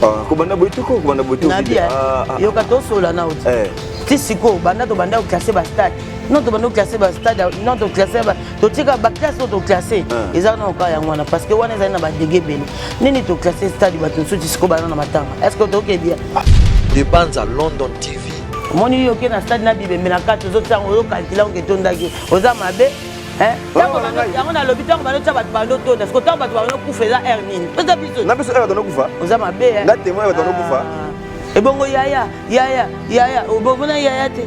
Ah, kobanda boye toko kobanda boye nabi ah, ah. Yoka tosola na oti eh. Ti sikoyo banda tobanda koclasse bastade, non, tobanda koclasse bastade, non, toclasse, totika baclasse oyo toclasse eza na oka yango wana, parce que wana ezali na badege ebele. Nini toclasse stade, bato mosusu ti sikoyo bana na matanga, est ce que toke bien? De Banza London TV. Omoni, yo oke na stade na bibembe na kati, ozotia yango, ozokalkile yango, etondaki, oza mabe. Yango nalobi, ntango banotya bato bandotonda, siko ntango bato banokufa eza aire nini? Toza biso na biso aire bato banokufa. Oza mabe. Nga témoin, bato banokufa. Ebongo yaya, yaya, yaya, obomona yaya te,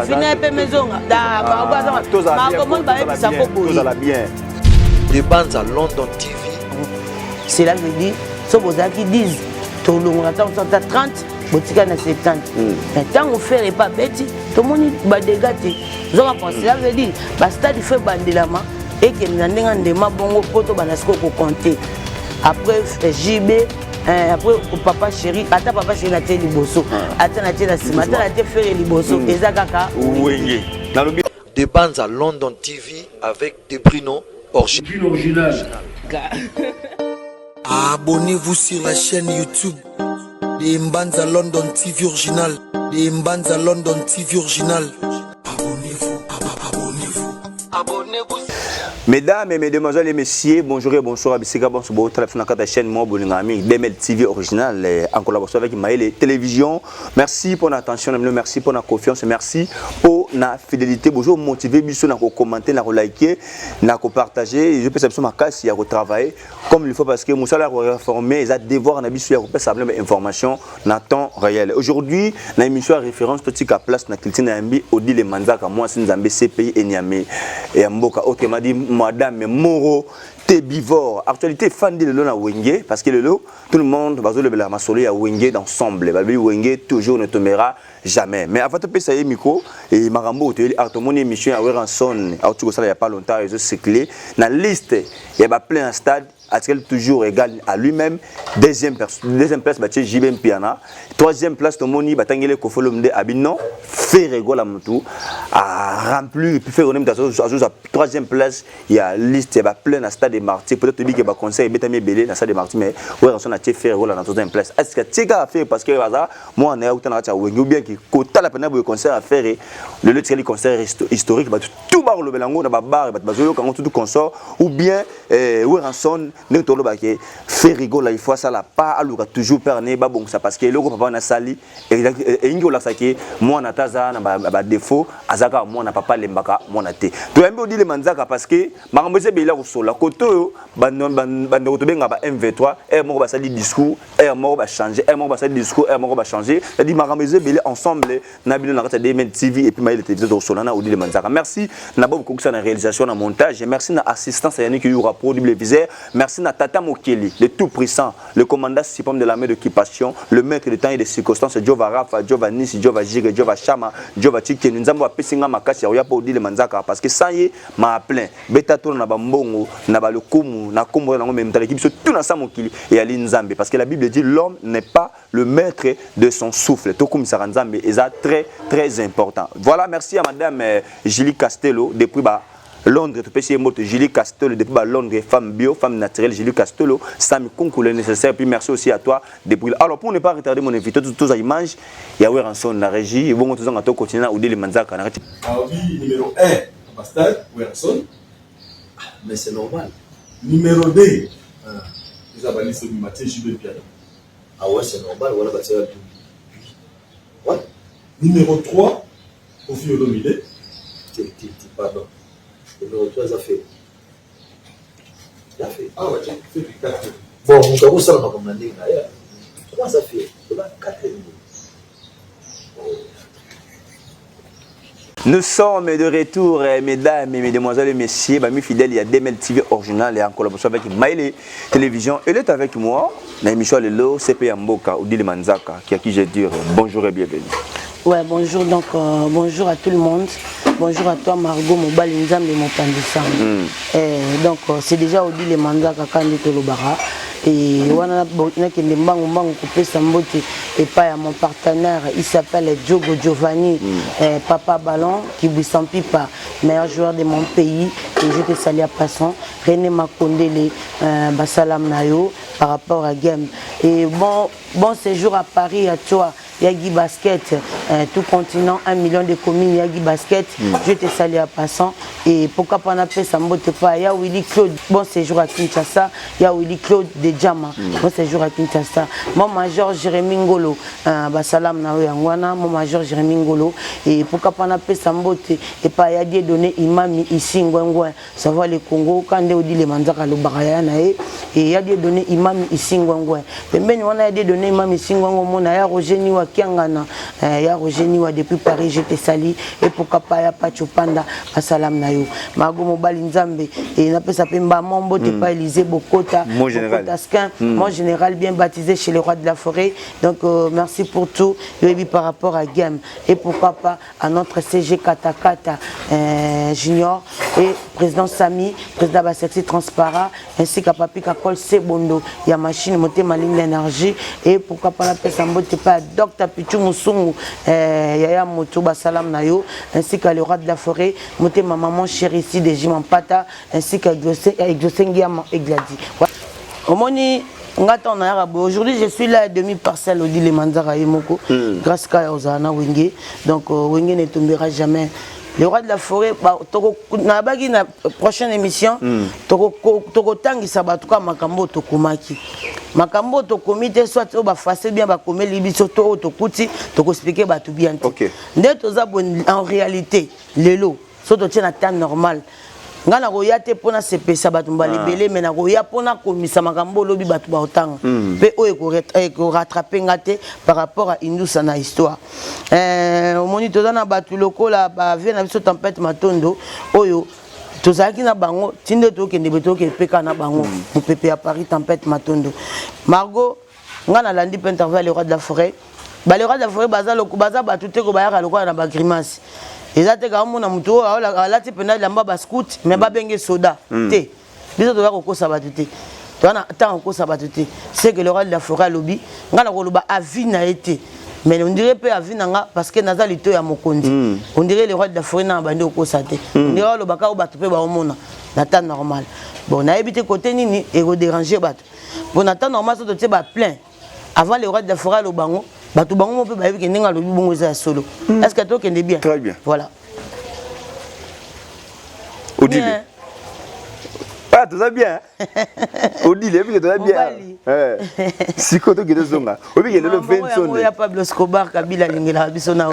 fina ye mpe mezonga makomoni bayebisa ko boye. Tozala bien. De Banza London TV. Cela veut dire so bozalaki 10, tolongola ntango so ata 30, botikali na 70. Mais ntango Ferre epa abeti, tomoni badega te. Zoka mpo cela veut dire bastade faut ebandelama, ekende na ndenge ndema bongo mpo tobanda sikoyo kocompter après JB, après Papa Chéri. Ata Papa Chéri natie liboso, ata natie na nsima, ata natie Ferre liboso, eza kaka Wenge nalobi. De Banza London TV avec De Bruno Original. Abonnez-vous sur la chaîne YouTube de Mbanza London TV Original. De Mbanza London TV Original. Abonnez-vous, abonnez-vous. Abonnez-vous. Mesdames et mesdemoiselles et messieurs, bonjour et bonsoir à bisika bonso bo tala na kata chaîne moi bolinga ami DML TV Original en collaboration avec Maël Télévision. Merci pour l'attention, merci pour la confiance, merci pour la fidélité. Bonjour motiver biso na ko commenter, na ko liker, na ko partager. Je peux biso makasi ya ko travailler comme il faut, parce que musala ko réformer eza devoir na biso ya ko pesa bino information na temps réel. Aujourd'hui, na émission à référence, totika place na Christine Yambi Odile Manzaka, mwasi Nzambe CPI Enyame ya mboka, autrement dit Madame Moro Tebivor. Actualité fandi lelo na Wenge, parce que lelo tout le monde bazolobela masolo ya Wenge d'ensemble. Balobi Wenge toujours, ne tombera jamais. Mais avant topesa ye micro et makambo oyo toyeli, tomoni émission ya Werrason auti kosala ya pas longtemps, ezocycle na liste ya baplein ya stade, atikali toujours égal à lui-même, deuxième place batie JB Mpiana, troisième place tomoni batangeli Koffi Olomide. Abi non, Ferre Gola mutu a rempli, et puis Ferre mutu azozwa troisième place ya liste ya baplein na stade de Martyr. Peut-être toyebi ke baconcert ebetami ebele na stade de Martyr, mais Werrason atie Ferre Gola na troisième place. Est ce que atie kaka Ferre parce que aza mwana ya uta na kati ya Wenge, ou bien ke kotala mpena boye concert ya Ferre lelo etikali concert historique, bato tout bakolobela yango na babar, bato bazoyoka yango tout consort, ou bien Werrason ndenge tolobaki, Ferre Gola il faut asala pas, aluka toujours père ne babongisa, parce que eloko papa nasali elingi kolakisa ke mwana ata aza na badéfaut, aza kaka mwana, papa alembaka mwana te. Toyambi Odile Manzaka parce que makambo eza ebele ya kosola kote oyo. Bandeko tobenga ba MV3, aire moko basali discours, aire moko bachange, aire moko basali discours, aire moko bachange, c'est-à-dire makambo eza ebele. Ensemble na bino na kati ya DML TV et puis Mayele Télévision, tokosola na Odile Manzaka. Merci na Bob Kokisa na réalisation, na montage. Merci na assistance ya Yannick Yura pro double viseur. Merci na Tata Mokeli, le tout puissant, le commandant suprême de l'armée d'occupation, le maître de temps et de circonstances, Jova Rafa, Jova Nisi, Jova Jire, Jova Shama, Jova Chikenu Nzambo apesi nga makasi ya koya mpo Odile Manzaka, parce que sans ye ma plein beta tolo na bambongo na balokumu na kombo nango, me moto biso tout na sa mokili eyali Nzambe, parce que la Bible dit: l'homme n'est pas le maître de son souffle. Tokumisaka Nzambe, eza très très important. Voilà, merci à madame Julie Castello depuis ba Londres, topesi ye mbote. Julie Castello depuis ba Londres, femme bio, femme naturelle, Julie Castello, Sami Kunku, le nécessaire. Puis merci aussi à toi depuis. Alors, pour ne pas retarder mon invité, tout tout image ya Werrason na régie, bongo tozanga to continuer na Odile Manzaka na Ah oui, numéro 1, Bastard, Werrason. Mais c'est normal. Numéro 2, eza baliste Mathieu JB Mpiana. Ah ouais, c'est normal. Voilà, bah, c'est ouais. Numéro 3, Koffi Olomide. Pardon. Numéro 3, ça fait. Ça fait. Ah ouais, fait 4. Bon, moto akosala makambo na ndenge na ye. 3, ça fait. Toba 4. Nous sommes de retour, mesdames et mesdemoiselles et messieurs, amis fidèles, il y a DML TV Original et en collaboration avec Maïle Télévision. Elle est avec moi, dans l'émission Lelo, CP Mboka, Odile Manzaka, qui à qui je dire bonjour et bienvenue. Ouais, bonjour, donc bonjour à tout le monde. Bonjour à toi Margot Mobali Nzambe Mopandisa. Donc c'est déjà Odile Manzaka kandi tolobara. Et wana nakende mbangu mbangu kopesa mbote epai ya mon partenaire, il s'appelle Diogo Giovanni, papa Ballon Kibwisa Mpipa, meilleur joueur de mon pays, et je te salue à passant. René Makondele, basalam na yo par rapport à game. Et bon séjour à Paris à toi, Yagi Basket, tout continent, 1 million de communes, Yagi Basket, je te salue à passant. Et pourquoi pas napesa mbote pa ya Willy Claude, bon séjour à Kinshasa, ya Willy Claude de Djama, bon séjour à Kinshasa. Mon major Jérémy Ngolo, basalam na yo yango wana, mon major Jérémy Ngolo. Et pourquoi pas napesa mbote et pa ya Dieudonné Imami ici Ngwengwe, ça va le Congo, quand on dit les manzaka lo baraya na ye, et ya Dieudonné Imami ici Ngwengwe. Pembeni wana ya Dieudonné Imami ici Ngwengwe, mona ya Roger Niwa Kiangana, ya Roger Niwa depuis Paris, je te salue. Et pourquoi pas ya Pacho Panda, basalam na yo. Margot Mobali Nzambe, et napesa pe mba mbote pa Élysée Bokota, Mon général. Bokota Skin, mon général bien baptisé chez le roi de la forêt. Donc merci pour tout, Yobi, par rapport à Game. Et pourquoi pas à notre CG Katakata Junior et président Sami, président Basexi Transparent, ainsi qu'à Papi Kakol Sebondo, il y a machine montée maligne d'énergie. Et pourquoi pas napesa mbote pa Dr Pichu Musungu, Yaya Moto Basalam na yo, ainsi qu'à le roi de la forêt, moté ma maman chérie ici de Jimampata, ainsi qu'à Exaucé Ngiama et Gladi. Omoni nga ntango nayaka boye, aujourd'hui je suis là, demi parcelle Odile Manzaka ye moko, grâce kaka ozala na Wenge. Donc Wenge ne tombera jamais. Le roi de la forêt, nabaki na prochaine émission tokotangisa bato kaka makambo oyo tokomaki, makambo oyo tokomi te, soit oyo bafase bien bakomeli biso to oyo tokuti tokoexpliquer bato bien te. Nde toza boye, en réalité lelo so totie na temps normal, nga nakoya te mpo nasepelisa bato mbala ebele, me nakoya mpo nakomisa makambo olobi bato baotanga mpe oyo ekorattraper nga te par rapport à indusa na histoire. Omoni toza na bato lokola bavie na biso Tempête Matondo oyo tozalaki na bango ti nde tokende boye, tokende mpe kaka na bango mopepe ya Paris. Tempête Matondo, Margot, nga nalandi mpe interview ya le roi de la forêt. Ba le roi de la forêt baza baza bato te ko bayaka lokola na bagrimace. Eza te kaomona motu oyo alati mpena elamba bascout me babenge soda te. Biso toza kokosa bato te, toza na ntango kokosa bato te. C'est que le roi de la forêt alobi, nga na koloba avis na ye te, mais on dirait mpe avis na nga parce que naza lito ya mokonzi. On dirait le roi de la forêt na bandi kokosa te, on dirait alobaka oyo bato mpe baomona na temps normal. Bon, nayebi te côté nini ekodéranger bato. Bon, na temps normal so totie baplein avant le roi de la forêt aloba ngo, bato bango mo mpe bayebi ke ndenge alobi bongo eza ya solo. Est ce que tokende bien? Très bien. Voilà. Odile. Bien. Ah, toza bien. Odile, yebi ke toza bien. Mobali. Sikoyo tokende zonga. Oyebi ke lelo Maman yango 20 ya Pablo Escobar Kabila alingelaka biso na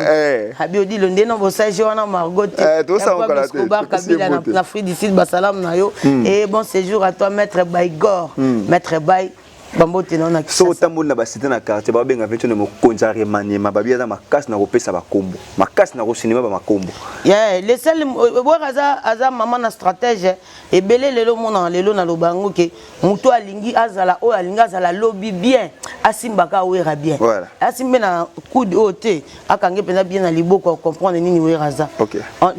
abi Odile nde na bosage wana Margot te. Tosala Ya Pablo kala te, Escobar topesi ye Kabila na mbote. na Afrique du Sud, basalam na yo et bon séjour à toi, maître Baigor, maître Bay, bambote na yo na Soki Kinshasa. otamboli na basite na quartier, babenga 20 mokonzi ya remaniement, babi aza makasi na kopesa bakombo, makasi na kosinema bamakombo. Yeah, le seul bwaka aza mama na stratège ebele. Lelo monaka, lelo naloba yango ke moto alingi azala oyo alingi azala lobi bien, asimbaka Wera bien. Asimbe na coude oyo te, akangi mpenza bien na liboko, comprendre nini Wera aza.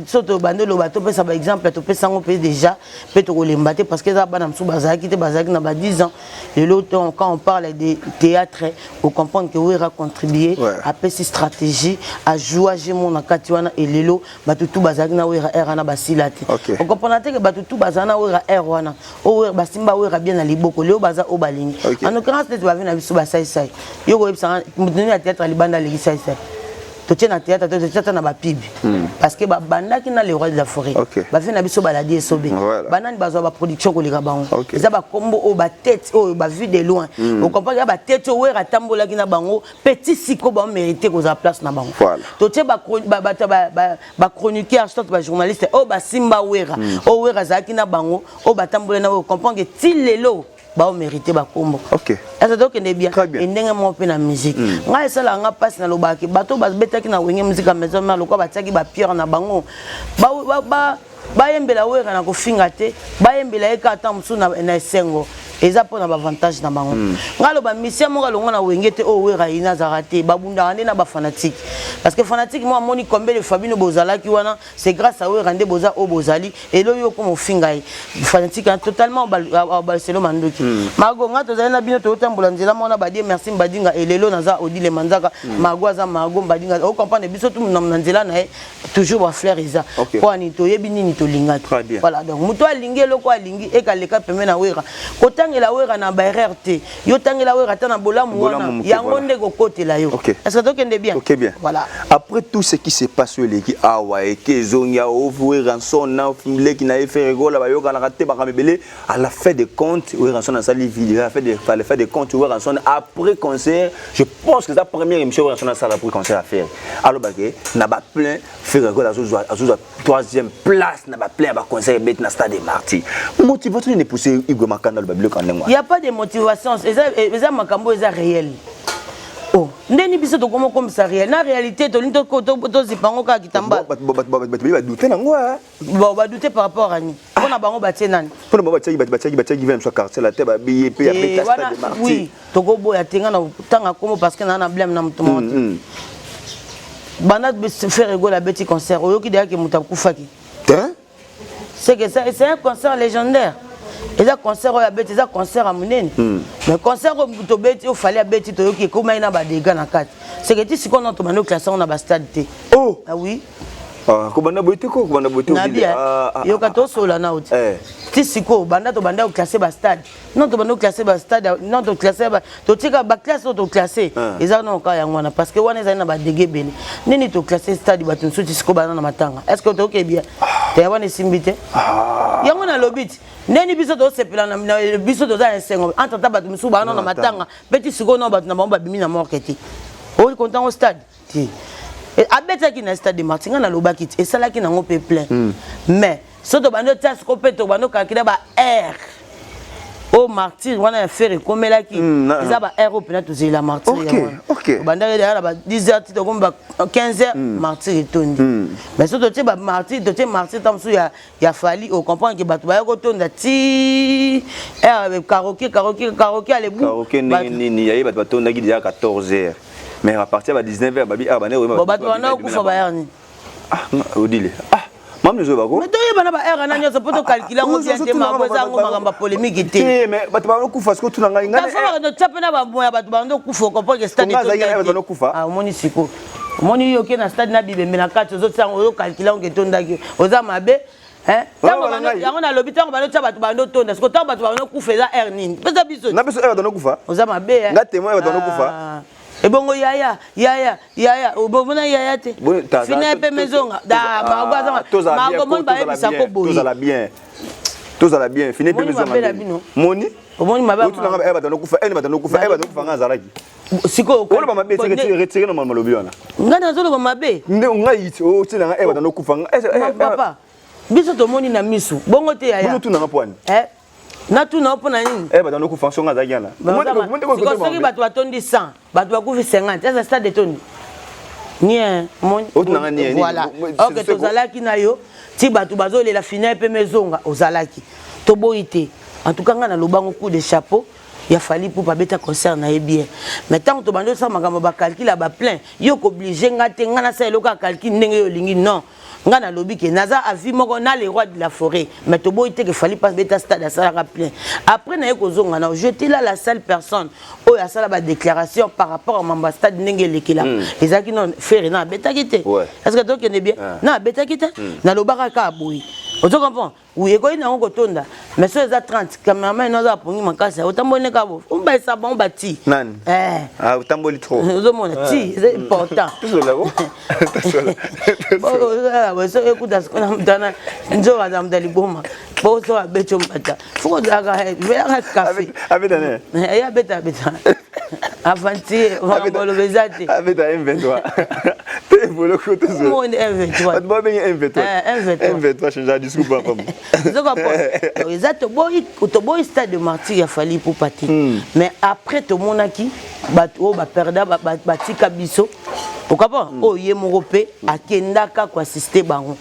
So tobandi oloba, topesa baexemple, topesa yango mpe déjà mpe tokolemba te parce que eza bana mosusu bazalaki te, bazalaki na ba 10 ans. Lelo quand on parle de théâtre, ocomprendre que Wera contribué, apesi stratégie, ajoua jemo na kati wana. Elelo bato tu bazalaki na Wera aire wana basila te. Ocomprendre te ke bato tu bazala na Wera aire wana oyo basimba Wera bien na liboko, lelo baza oyo balingi. En l'occurrence neti bavi na biso basaisai, yo koyebisanga moto nini ya théâtre libanda aleki saisai? Totie na théâtre te, totie ata na bapibi parce que babandaki na le roi de la forêt. Bavi na biso baladi esobe. Banani bazwa baproduction koleka bango? Eza bakombo oyo batete oyo bavu de loin. Ocomprendre ya batete oyo Wera atambolaki na bango mpe ti siko bamérite kozala place na bango. Totie bato bachroniqueur soit bajournaliste oyo basimba Wera, oyo Wera azalaki na bango, oyo batambolaki na oyo, comprendre ke ti lelo baomérite bakombo. Eza tokende bien. Très bien. Ndenge moko mpe na musique, ngai esalaka nga mpasi, nalobaki bato babetaki na Wenge Musique ya Maison Mère lokola batiaki bapierre na bango, bayembela Wera na kofinga te, bayembela ye kaka ata mosusu na esengo. Eza mpo na baavantage na bango. Ngai aloba mission moko alongwa na Wenge te. Oyo Wera yina azalaka te, babundaka nde na bafanatique, parce que fanatique mo amoni combien de fois bino bozalaki wana. C'est grâce à Wera nde boza oyo bozali. Elo yo okoma ofinga ye fanatique totalement balselo mandoki. Mago, ngai tozali na bino, tozotambola nzela moko na badie. Merci Mbadinga. Elelo naza Odile Manzaka. Mago aza Mago Mbadinga, ocomprendre biso tu na nzela na ye toujours. Bafleur eza mpo ani toyebi nini tolingaki. Voilà, donc moto alingi eloko alingi ekaleka pembe na Wera, kotangela Wera na baerreur te. Yo tangela Wera ata na bolamu wana, yango nde kokotela yo. Est ce que tokende bien? Ok, bien. Voilà. Après tout ce qui se passe, oyo eleki awa, eke ezongi awa, Werrason na leki na ye Ferre Gola bayokanaka te, makambo ebele. À la fin de compte, Werrason asali vidéo. À la fin de compte, Werrason après concert, je pense que eza première émission Werrason asala après concert à Ferre, alobake na baplein, Ferre Gola azozwa troisième place na baplein ya baconcert ebeti na Stade de Martyr. Motivation nini pousse Igwe Makanda aloba biloko ya ndenge wana? Y a pas de motivation, eza makambo eza réel. Oh, ndeni biso tokoma okomisa réel na réalité, tolingi tozipa yango kaka kitambala. Bato bayi badute nango. Bon, badute par rapport à nini? Mpona bango batie nani? Mpona bango batiaki vene so quartier la te, babiye mpe abeta Stade de Martyr. Oui, tokoboya te. Nga na ntanga kombo parce que naa na blème na moto moko te. Banda Ferre Gola abeti concert, oyoki deyaki moto akufaki? C'est que c'est un concert légendaire. Eza concert oyo abeti, eza concert ya monene, mais concert oyo tobeti, oyo Fally abeti, toyoki ekomai na badégâts na kati. C'est que ti sikoyo na tobandi oclasse yango na bastade te. Oh. Ah oui. Ah, kobanda boye te ko, kobanda boye te. Nabi yoka, tosola na oti. Ti sikoyo banda tobanda oclasse bastade, non, tobanda oclasse bastade, non, toclasse, totika baclasse oyo toclasse eza nano kaka yango wana, parce que wana ezali na badégâts ebele. Nini toclasse stade, bato mosusu ti sikoyo bana na matanga. Est ce que toyoke bien te? Wana esimbi te. Yango nalobi ti ndeni biso tosepela na biso, toza na esengo. Entre ta bato mosusu bana na matanga mpe ti sikoyo nao bato na bango babimi na morgue te. Oyi kontango stade te abetaki na Stade de Martyr. Ngai nalobaki ti esalaki nango mpe plein, mais so tobandi otia siko mpe tobandi okakila ba aire oyo Martyr wana ya Ferre ekomelaki, eza ba aire oyo mpena tozelela Martyr. Tobandaki deya na ba 10 heures ti tokomi ba 15 heures, Martyr etondi. Mais so totie ba Martyr, totie Martyr ta mosusu ya Fally, ocomprendre ke bato baya kotonda ti karaoke, karaoke, karaoke alebu. Karaoke ndenge nini yaye? Bato batondaki déjà 14 heures, mais à partir ya ba 19 heures babi awa bande. Bon, bato banda kokufa bayare nini? Ah, Odile, ah, mami, ozoyeba ko. Mais toyeba na baheure wana nyonso mpo tocalcule yango bien te. Makambo eza yango makambo ya polémique te. Mais bato bakokufa siko, tuna ngai. Tya mpe na bamoya, bato bando okufa, ocomprendre ke stade. Bato Omoni siko, omoni yo oke na stade na bibembe na kati, ozotia yango, ozocalcule yango ke etondaki. Oza mabe. Yango nalobi, ntango bandotia bato bando tonda, siko ntango bato bando kufa eza heure nini? Pesa biso. Na biso heure bato kufa. Oza mabe. Nga témoin, bato bando kufa. Ebongo yaya, yaya, yaya, obomona yaya te. Fina mpe mezonga mago moni bayebisako boye. Tozala bien, tozala bien. Fine mpe mezonga moni. Omoni mabe. Otunanga bato bando kufa, ene bato bando kufa, bato kufa, nga azalaki. Sikoyo oloba mabe, retire na malobi wana. Ngai nazoloba mabe? Nde ngai otinanga e bato bando kufa. Papa, biso tomoni na misu bongo te, yaya. Otunanga po wani? Natuna mpo na nini? Bato bando kufa, songa azalaki wana. Soki bato batondi 100, bato bakufi 50, eza stade etondi nie. Voilà, ok, tozalaki na yo ti bato bazolela final mpe mezonga, ozalaki. Toboyi te. En tout cas ngai nalobango, coup de chapeau ya Fally Ipupa, abeta concert na ye bien. Mais ntango tobandi osala makambo bacalcul ya baplein, yo kooblige nga te. Ngai nasala eloko ya calcul ndenge yo olingi? Non, ngai nalobi ke naza avis moko na le roi de la forêt, mais toboyi te ke Fally pas beta stade asalaka plein. Après naye kozonga na j'étais là, la seule personne oyo asala badéclaration par rapport à mambo ya stade ndenge elekela ezalaki non, Ferre na abetaki te. Est ce que tokende bien? Na abetaki te, nalobaka kaka boye, ozo comprendre? Oui, ekoki nango kotonda, mais so eza 30, cameraman no aza apongi makasi, otamboli ne kaka bo obaisa bango bati. Nani? Otamboli trop. Ozomona ti eza important. So ekuta sikoyo na mutana nzoka aza muta liboma po so abeti ombata, fo kozalaka velaka café. Abeta ne? Ye abeta, abeta aventure, makambo oloba eza te. Abeta M23 te, boloko. Monde M23. Bato babengi M23. M23. M23 change discours papa. Ozoka po eza toboyi, toboyi Stade de Martyr ya Fally Ipupa te. Mais après tomonaki bato oyo baperda batika biso, okapa oyo ye moko mpe akendaka koassiste bango.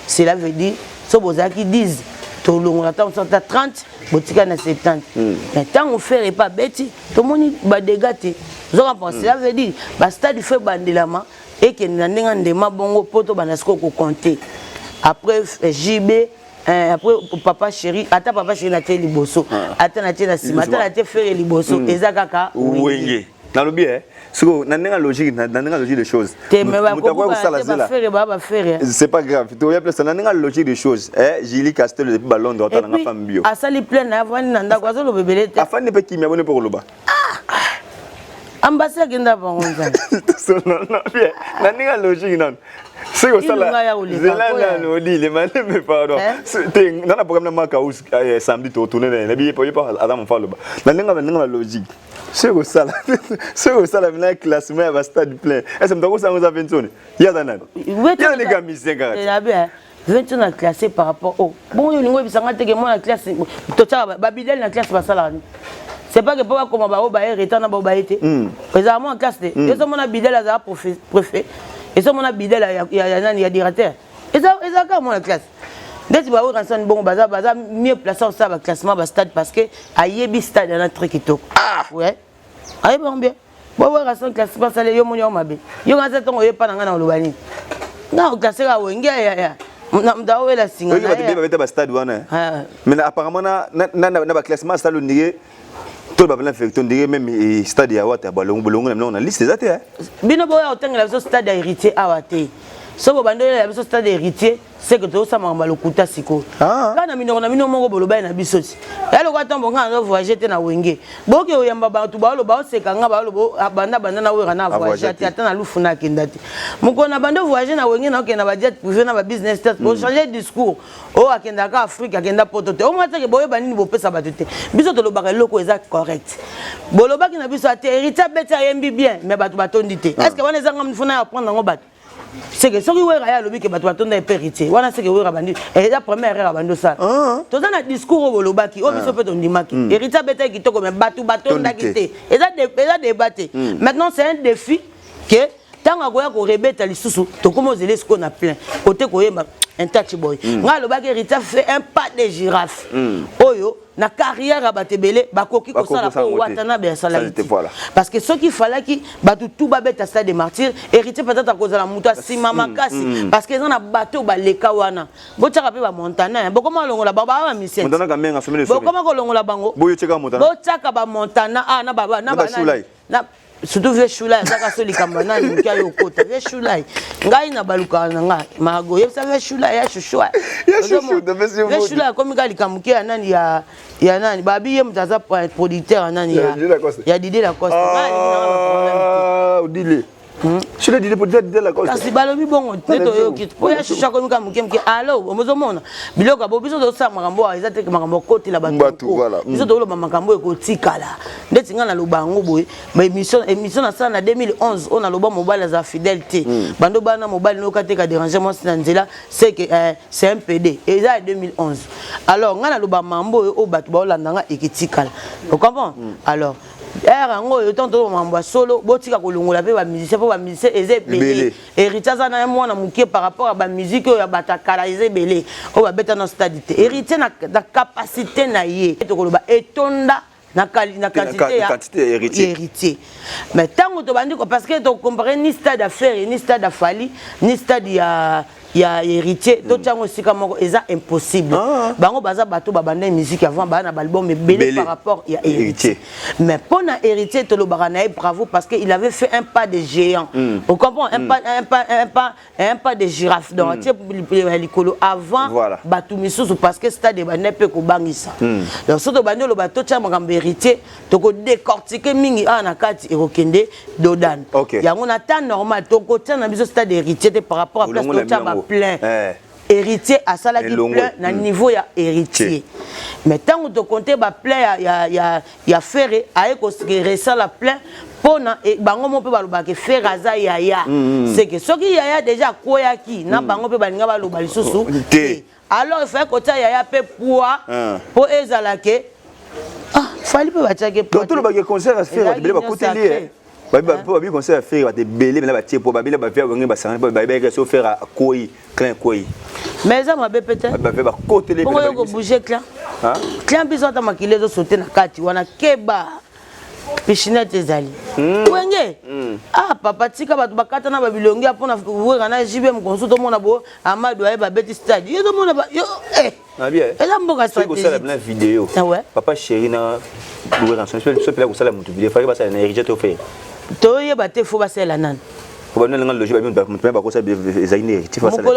Cela veut dire so bozalaki 10. Tolongola ntango mosusu ata 30, botikali na 70. Mais ntango Ferre epa abeti, tomoni badégâts te. Ozo comprendre? Cela veut dire bastade faut ebandelama, ekende na ndenge ndema bongo mpo tobanda sikoyo kocompter. Après JB, après Papa Chéri, ata Papa Chéri na tie liboso, ata na tie na nsima, ata na tie Ferre liboso, eza kaka Wenge. Nalobi e sikoyo na ndenge logique, na ndenge logique des choses. Te, mais bakobuka baFerre, baa baFerre. C'est pas grave, toya place na ndenge logique des choses. Eh, Julie Castel depuis baLondres, otalanga femme bio. Asali plein na avandi na ndako, azoloba ebele te. Afandi mpe kimia boni mpe koloba. Ambasi akenda bango nzambe. Na ndenge logique nano, soki osala zela nano, odile malembe, pardon te, nga na programme na maka samedi totourne na ye, nabi ye pa aza mofa aloba na ndenge na logique. Soki osala mina classement ya bastade plein, est-ce moto akosanga oza Ventone? Ye aza nani? Ye aleka musicien kaka. 20 na classé par rapport au bon, yo olingo oyebisanga teke mwana classe totiaka babidele na classe, basalaka nini? C'est pas que mpo bakoma bao baye retard na bao baye te, ezala mwana classe te. Ezomona bidele azala préfet, ezomona bidele ya nani, ya directeur, eza kaka mwana classe. Ndeti baoyo kanisani bongo baza mieux placé kosala baclassement bastade, parce que ayebi stade ana très kitoko. Ouais, ayebi yango bien. Boweka son classement asala, yo moni yango mabe. Yo nga ntango oyepa na ngai na koloba nini? Nga oclasse kaka Wenge ya moto awela singa. Oyo bato babeta bastade wana, mais apparemment na baclassement asala, ondire to bapena vérité, ondire même stade ya Wata balongo bolongo na bilongo na liste eza te. Bino boya kotangela biso stade ya Héritier awa te. So bobandi oyela biso stade ya Héritier, c'est que tozosala makambo ya lokuta sikoyo. Kaka na minoko na bino moko bolobai na biso ti ya lokola ntango ngai nazo voyage te na Wenge, boke oyamba bato baoloba, oseka nga, baoloba banda banda na Wera na voyage te, ata na lufu na akenda te. Mokolo na banda voyage na Wenge, na okende na bajet privé na babusiness te, bochange discours oyo akendaka Afrique, akenda Poto te. Omwa teke boyeba nini bopesa bato te. Biso tolobaka eloko eza correct. Bolobaki na biso ate Héritier abeti, ayembi bien, mais bato batondi te. Est ce que wana ezanga mfuna ya prendre yango bato? Seke soki Wera ye alobi ke bato batonda epe Héritier wana, seke Wera bandi eza première erreur abandi osala. Toza na discours oyo bolobaki, oyo biso mpe tondimaki. Héritier abetaki kitoko, mais bato batondaki te, eza débat te. Maintenant c'est un défi ke ntango akoya korebeta lisusu, tokómi ozela sikoyo na plein kote koyemba un touch boy. Ngai alobaki Héritier fait un pas de girafe oyo na carrière ya bato ebele bakoki kosala oyo Watanabe asalaki te, parce que soki falaki bato tu babeta stade de Martyr, Héritier peut-être akozala moto asima makasi, parce que eza na bato oyo baleka wana. Botiaka mpe bamontana, bokoma kolongola bango, baa bamisien, bokoma kolongola bango, botiaka bamontana a na surtout vieux Shulai azaka so likambo nani moke ayo okota. Vieux Shulai, ngai na balukaka na ngai mago, oyebisa vieux Shulai ya shushu. Vieux Shulai akomi kaka likambo ke ya nani, ya nani, babi ye moto aza producteur ya nani, ya Didier Lacoste. Ngai alingi nanga baproblème. Kasi balobi bongo nde toyoki po ya shushu akomi kaka moke moke. Alo, ozomona biloko bo biso tozosala makambo awa, eza te makambo akotela bato. Biso toloba makambo ekotikala. Ndeti ngai naloba yango boye, baémission, émission nasala na 2011 oyo naloba mobali azala fidèle te, bando bana mobali noyoka te ka déranger mwasi na nzela, c'est que c'est un PD. Eza ya 2011. Alors ngai naloba mambo oyo, oyo bato baolanda nga, eketikala, ocomprend? Alors ere yango oyo, ntango toloba makambo ya solo, botika kolongola mpe bamusicien, mpo bamusicien eza ebele. Héritier aza na ye mwana moke par rapport ya bamusike oyo ya bato ya kala. Eza ebele oyo babeta na stade te. Héritier na capacité na ye, tokoloba etonda na quantité ya Héritier. Mais ntango tobandi, parce que tocompare ni stade ya Ferre, ni stade ya Fally, ni stade ya Héritier, totiango esika moko, eza impossible. Bango baza bato babanda musique avant, baa na baalbum ebele par rapport ya Héritier. Mais mpo na Héritier, tolobaka na ye bravo, parce que il avait fait un pas de géant, on comprend, un pas, un pas, un pas, un pas de girafe. Donc atie likolo avant bato misusu, parce que stade ebanda mpe kobangisa. Donc so tobandi oloba totia makambo Héritier, tokodécortique mingi awa na kati, ekokende dodane yango. Na temps normal, tokotia na biso stade Héritier te par rapport à place totia baplein. Héritier asalaki plein na niveau ya Héritier, mais ntango tokonte baplein ya Ferre, aye koresala plein mpona bango mo mpe balobaka Ferre aza yaya. C'est que soki yaya déjà akweyaki na bango mpe balinga baloba lisusu te. Alors il fallait kotia yaya mpe poids mpo ezala ke Fally mpe batiaki. Donc tolobaki concert ya Ferre, bato ebele bakoteli ye mpo babi concert ya Ferre, bato ebele mena batie po babele bavia bange basangani mpo bayebaki so Ferre akwei, clin akwei. Mais eza mabe pe te. Bape bakotele. Bongo yo kobouge clan. Clan biso ata makili ezosote na kati wana keba. Piscinette ezali. Wenge. Ah papa tika bato bakata na babilongi ya mpona wera na JB mokonso tomona bo Amadou aye babeti stade. Yo tomona ba yo eh. Eza mboka stratégie. Kosala na vidéo. Ah ouais. Papa chéri na wera so so pela kosala mutu vidéo faki basala na héritier to faire. Toyeba te fo basala nani. Mokolo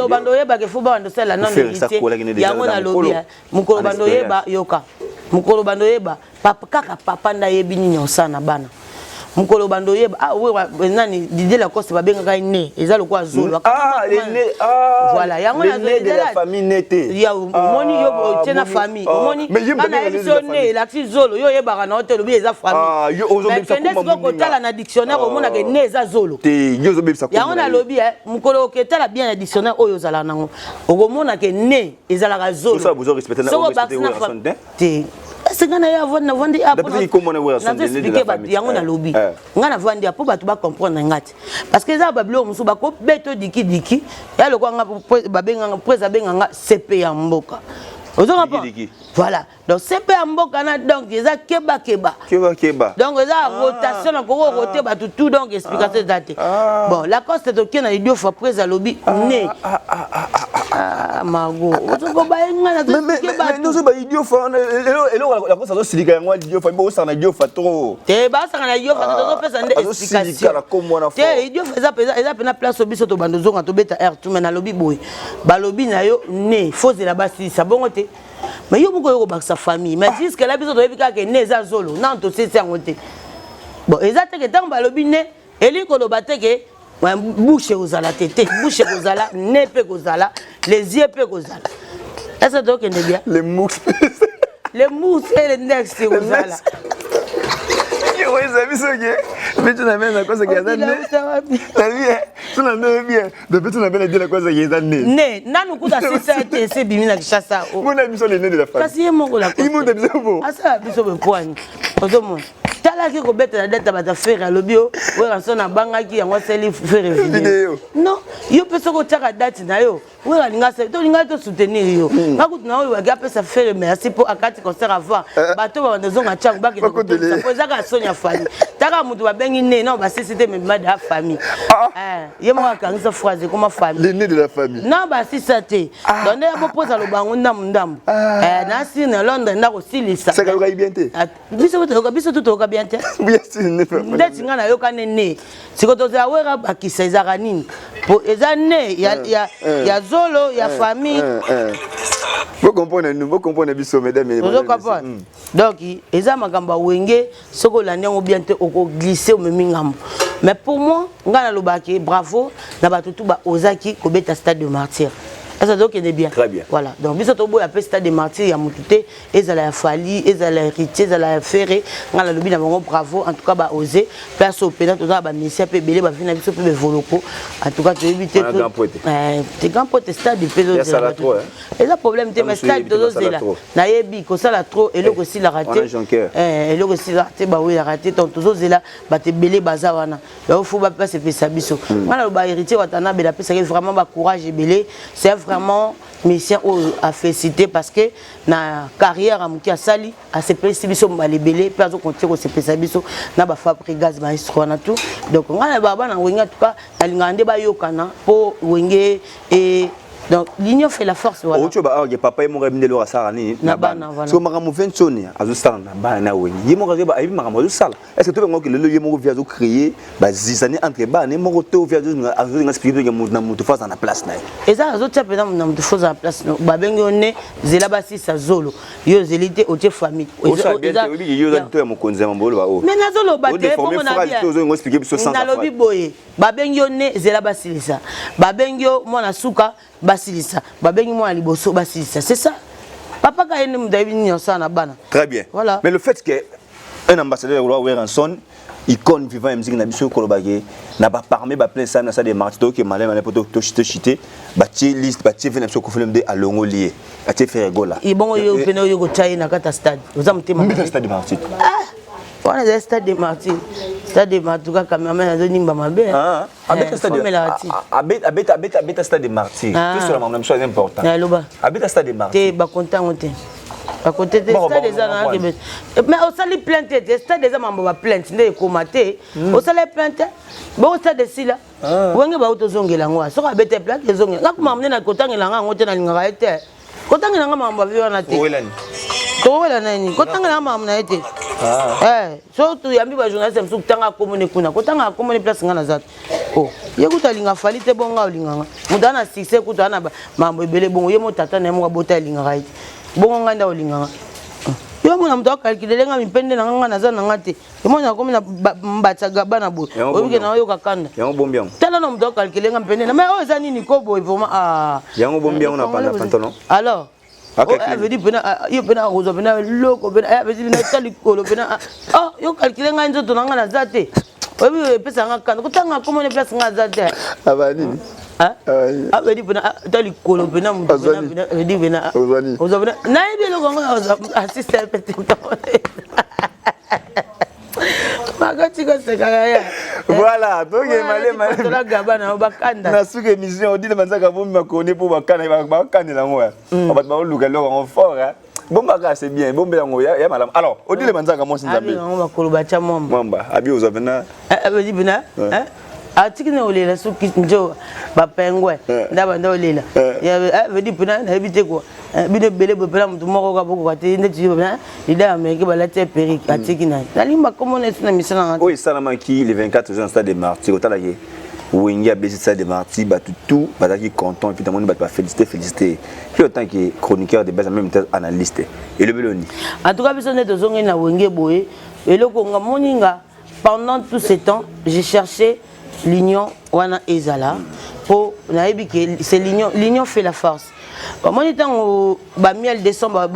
bando oyebaka fo bando osala nano héritier yango nalobi mokolo bando oyeba yoka mokolo bando oyeba papa kaka papa nde ayebi nini osala na bana mokolo bando oyeba ah oui nani Didier Lacoste babengaka ye ne eza lokola zolo ah le nez ah voilà yango na de la famille nete ya omoni yo otie na famille omoni bana yebi so ne elakisi zolo yo oyebaka na yo te olobi eza famille mais kende sikoyo kotala na dictionnaire omonaka ne eza zolo te yo ozobebisa yango nalobi mokolo oketala bien na dictionnaire oyo ozalaka nango okomona ke ne ezalaka zolo soki obakisi na famille te ese ngai naye avandi navandi nazoexplike bato yango nalobi ngai navandi mpo bato bacomprendre ngai te parce que eza babiloko mosusu bakobeta dikidiki ya lokwa nga babenganga prese abenganga cp ya mboka ozonga mpo voilà donc cp ya mboka na donc eza kebakeba kebakeba donc eza rotation na koko rote bato tout donc explication eza te bon lacoste toke na idiofa prese alobi ne Margot ozokoba ye ngai nazoexplike bato nozoba idiofa eloko lacoste azosilika yango idiofa bosaka na idiofa trop te basaka na idiofa te tozopesa nde explication te idiofa eza mpena place oyo biso tobanda ozonga tobeta air tout mais nalobi boye balobi na yo ne fozela basilisa bongo te mais yo moko oyo kobakisa famille mais jusque là biso toyebi kaka ne eza zolo nano tosisi yango te bon eza te ke ntango balobi ne elingi koloba te ke bouche ekozala te te bouche ekozala ne mpe ekozala les yeux mpe ekozala est-ce que tokende bien les mousse les mousse et les nex ekozala oyesa biso ke biso na mene nakozaki aza ne nabi so na nde bien donc biso na mene de nakozaki eza ne ne nanu kuta sisa te ese bimi na Kinshasa mona biso le ne de la famille kasi ye moko la imonda biso bo asala biso bepwani ozomona talaki kobetela data bato Ferre alobi yo Werrason abangaki yango asali Ferre video non yo mpe soki otiaka date na yo Wera alinga asali tolinga tosoutenir yo nga kutu na oyo waki apesa Ferre merci mpo akati concert avant bato babanda ozonga ntiango bakende kotolisa mpo eza kaka soni ya famille taka moto babengi ne non basisi te mebima de ya famille ye moko akangisa phrase ekoma famille l'aîné de la famille non basisa te donc nde ya bopoza loba yango ndambu ndambu nasili na Londres ndakosilisa biso toyoka biso tu toyoka bien te ndeti ngai nayoka ne ne siko tozala wera bakisa ezalaka nini po eza ne ya zolo ya famille bocomprendre nous bocomprendre biso mesdames ozo comprendre donc eza makambo ya wenge soki olandi yango bien te okoglisse omemi ngambo mais pour moi ngai nalobaki bravo na bato tu baozaki kobeta stade de martyr eza tokende bien. Très bien. Voilà donc biso toboya mpe stade de martyr ya motu te ezala ya Fally ezala ya Héritier ezala ya Ferre ngai nalobi na bango bravo en tout cas baose place oyo mpena toza na bamisia mpe ebele bavi na biso mpe bevoloko en tout cas toyebi te te grand pote stade mpe ezozela eza problème te mais stade tozozela nayebi kosala trop eloko esilaka te eloko esilaka te bawelaka te donc tozozela bato ebele baza wana yango fo basepelisa biso ngai naloba Héritier Watanabe napesaki vraiment bacourage ebele c'est vraiment musicien oyo afélicité parce que na carrière ya moke asali asepelisi biso mbala ebele mpe azokontinue kosepelisa biso na bafabrigas maestro wana tout donc ngai na baba na wenge en tout cas nalingaka nde bayokana mpo wenge e donc l'union fait la force voilà ocho ba ke papa ye moko ayebi nde eloko asalaka nini na bana voilà so makambo vensoni azosala na bana na wenge ye moko ayebi makambo azosala est ce que tobenga ke lelo ye moko vi azocréer bazizani entre bana ye moko to vi azolinga expliquer ke na motu fo aza na place na ye eza azotia mpenza na motu fo aza na place babengi yo ne zela basisa zolo yo ozeli te otie famille oyebi yo oza to ya mokonzi ya mambo oloba oyo mais nazoloba te bongo nalobi boye babengi yo ne zela basilisa babengi yo mwana suka basilisa babengi mwana liboso basilisa c'est ça papa ka ye nde moto ayebi nini osala na bana. Très bien. Voilà. Mais le fait que un ambassadeur de roi Werrason icône vivant ya musique na biso koloba ke na ba parmi ba plein ça na ça des martyrs to ke malin malin poto to chité chité batie liste batie ve na biso kofilm de alongoli ye atie Ferre Gola ebongo yo pene oyo kotia ye na kati ya stade oza motema mbita stade martyr ah wana ezali stade de martyr. Stade, en tout cas, cameraman azonimba mabe. Ah, abeta stade, abeta, abeta, abeta stade de Martyr. Tout cela makambo na biso eza important. Naloba. Abeta stade de Martyr. Te, bakonta yango te, bakote te. Stade eza na, mais osali plainte te. Stade eza mambo baplainte nde ekoma te. Osali plainte bongo, stade esila. Wenge bauti ozongela yango. Soki abete plainte, ezongela. Nga kuma nde na kotangela nga yango te, nalingaka ye te. Kotangela nga makambo avi wana te. Towela nani? Kotangela nga makambo na ye te. So toyambi bajournaliste mosusu, kotanga akomoni kuna, kotanga akomoni place nga naza te. O ye kutu alinga Fally te, bongo olinganga moto aza na succès, kutu aza na makambo ebele. Bongo ye mo tata na ye moko abota, alingaka ye te, bongo ngai nde olinganga yo? Mona moto acalculer nga mipende na nga, nga naza na nga te. Emoni akomi na mbatisa bana boye, oyebike na oyoka kanda. Yango bombi yango. Tala na moto acalculer nga mipende na, mais oyo eza nini ko boye vraiment? Ah. Yango bombi yango na pantalon. Alors avedi mpena yo mpena akozwa mpena eloko mpena avedi mpena ta likolo mpena yo calcule ngai nzoto na ngai naza te. Oyebi epesa nga kanda kotanga komona place ngai aza te. Abanini? Avedi mpena ta likolo mpena moto avedi mpena ozwa mpena nayebi eloko yango asiste pete makati kosekaka ya. Voilà, toke malema. Gaba na bakanda. Na suka émission, Odile Manzaka bombi makone mpo bakandela yango ya bato baoluka eloko yango fort. Bombaka, c'est bien, bombela yango ya malamu. Alors, Odile Manzaka, mwasi Nzambe. Yango bakolo batya mwamba. Mwamba abi ozwa pena. Abedi pena atiki na olela soki njo bapengwe nda banda olela vedi mpena nayebi te kua bino ebele boye mpena motu moko kaka bokoka te ndeti leader américain balati ya perruque atiki na ye. Nalingi bakomona esi na misala nga. Oyo esalamaki le 24 juin na stade de Martyr, otalaki Wenge abesi stade de Martyr, bato tout bazalaki content, et puis namoni bato bafélicité, félicité puis en tant que chroniqueur de base, en même temps analyste, elobeli oni? En tout cas, biso nde tozongi na Wenge boye, eloko nga moni nga, pendant tout ce temps j'ai cherché l'union wana ezala, mpo nayebi ke c'est l'union, l'union fait la force. Bamoni ntango bamiel décembre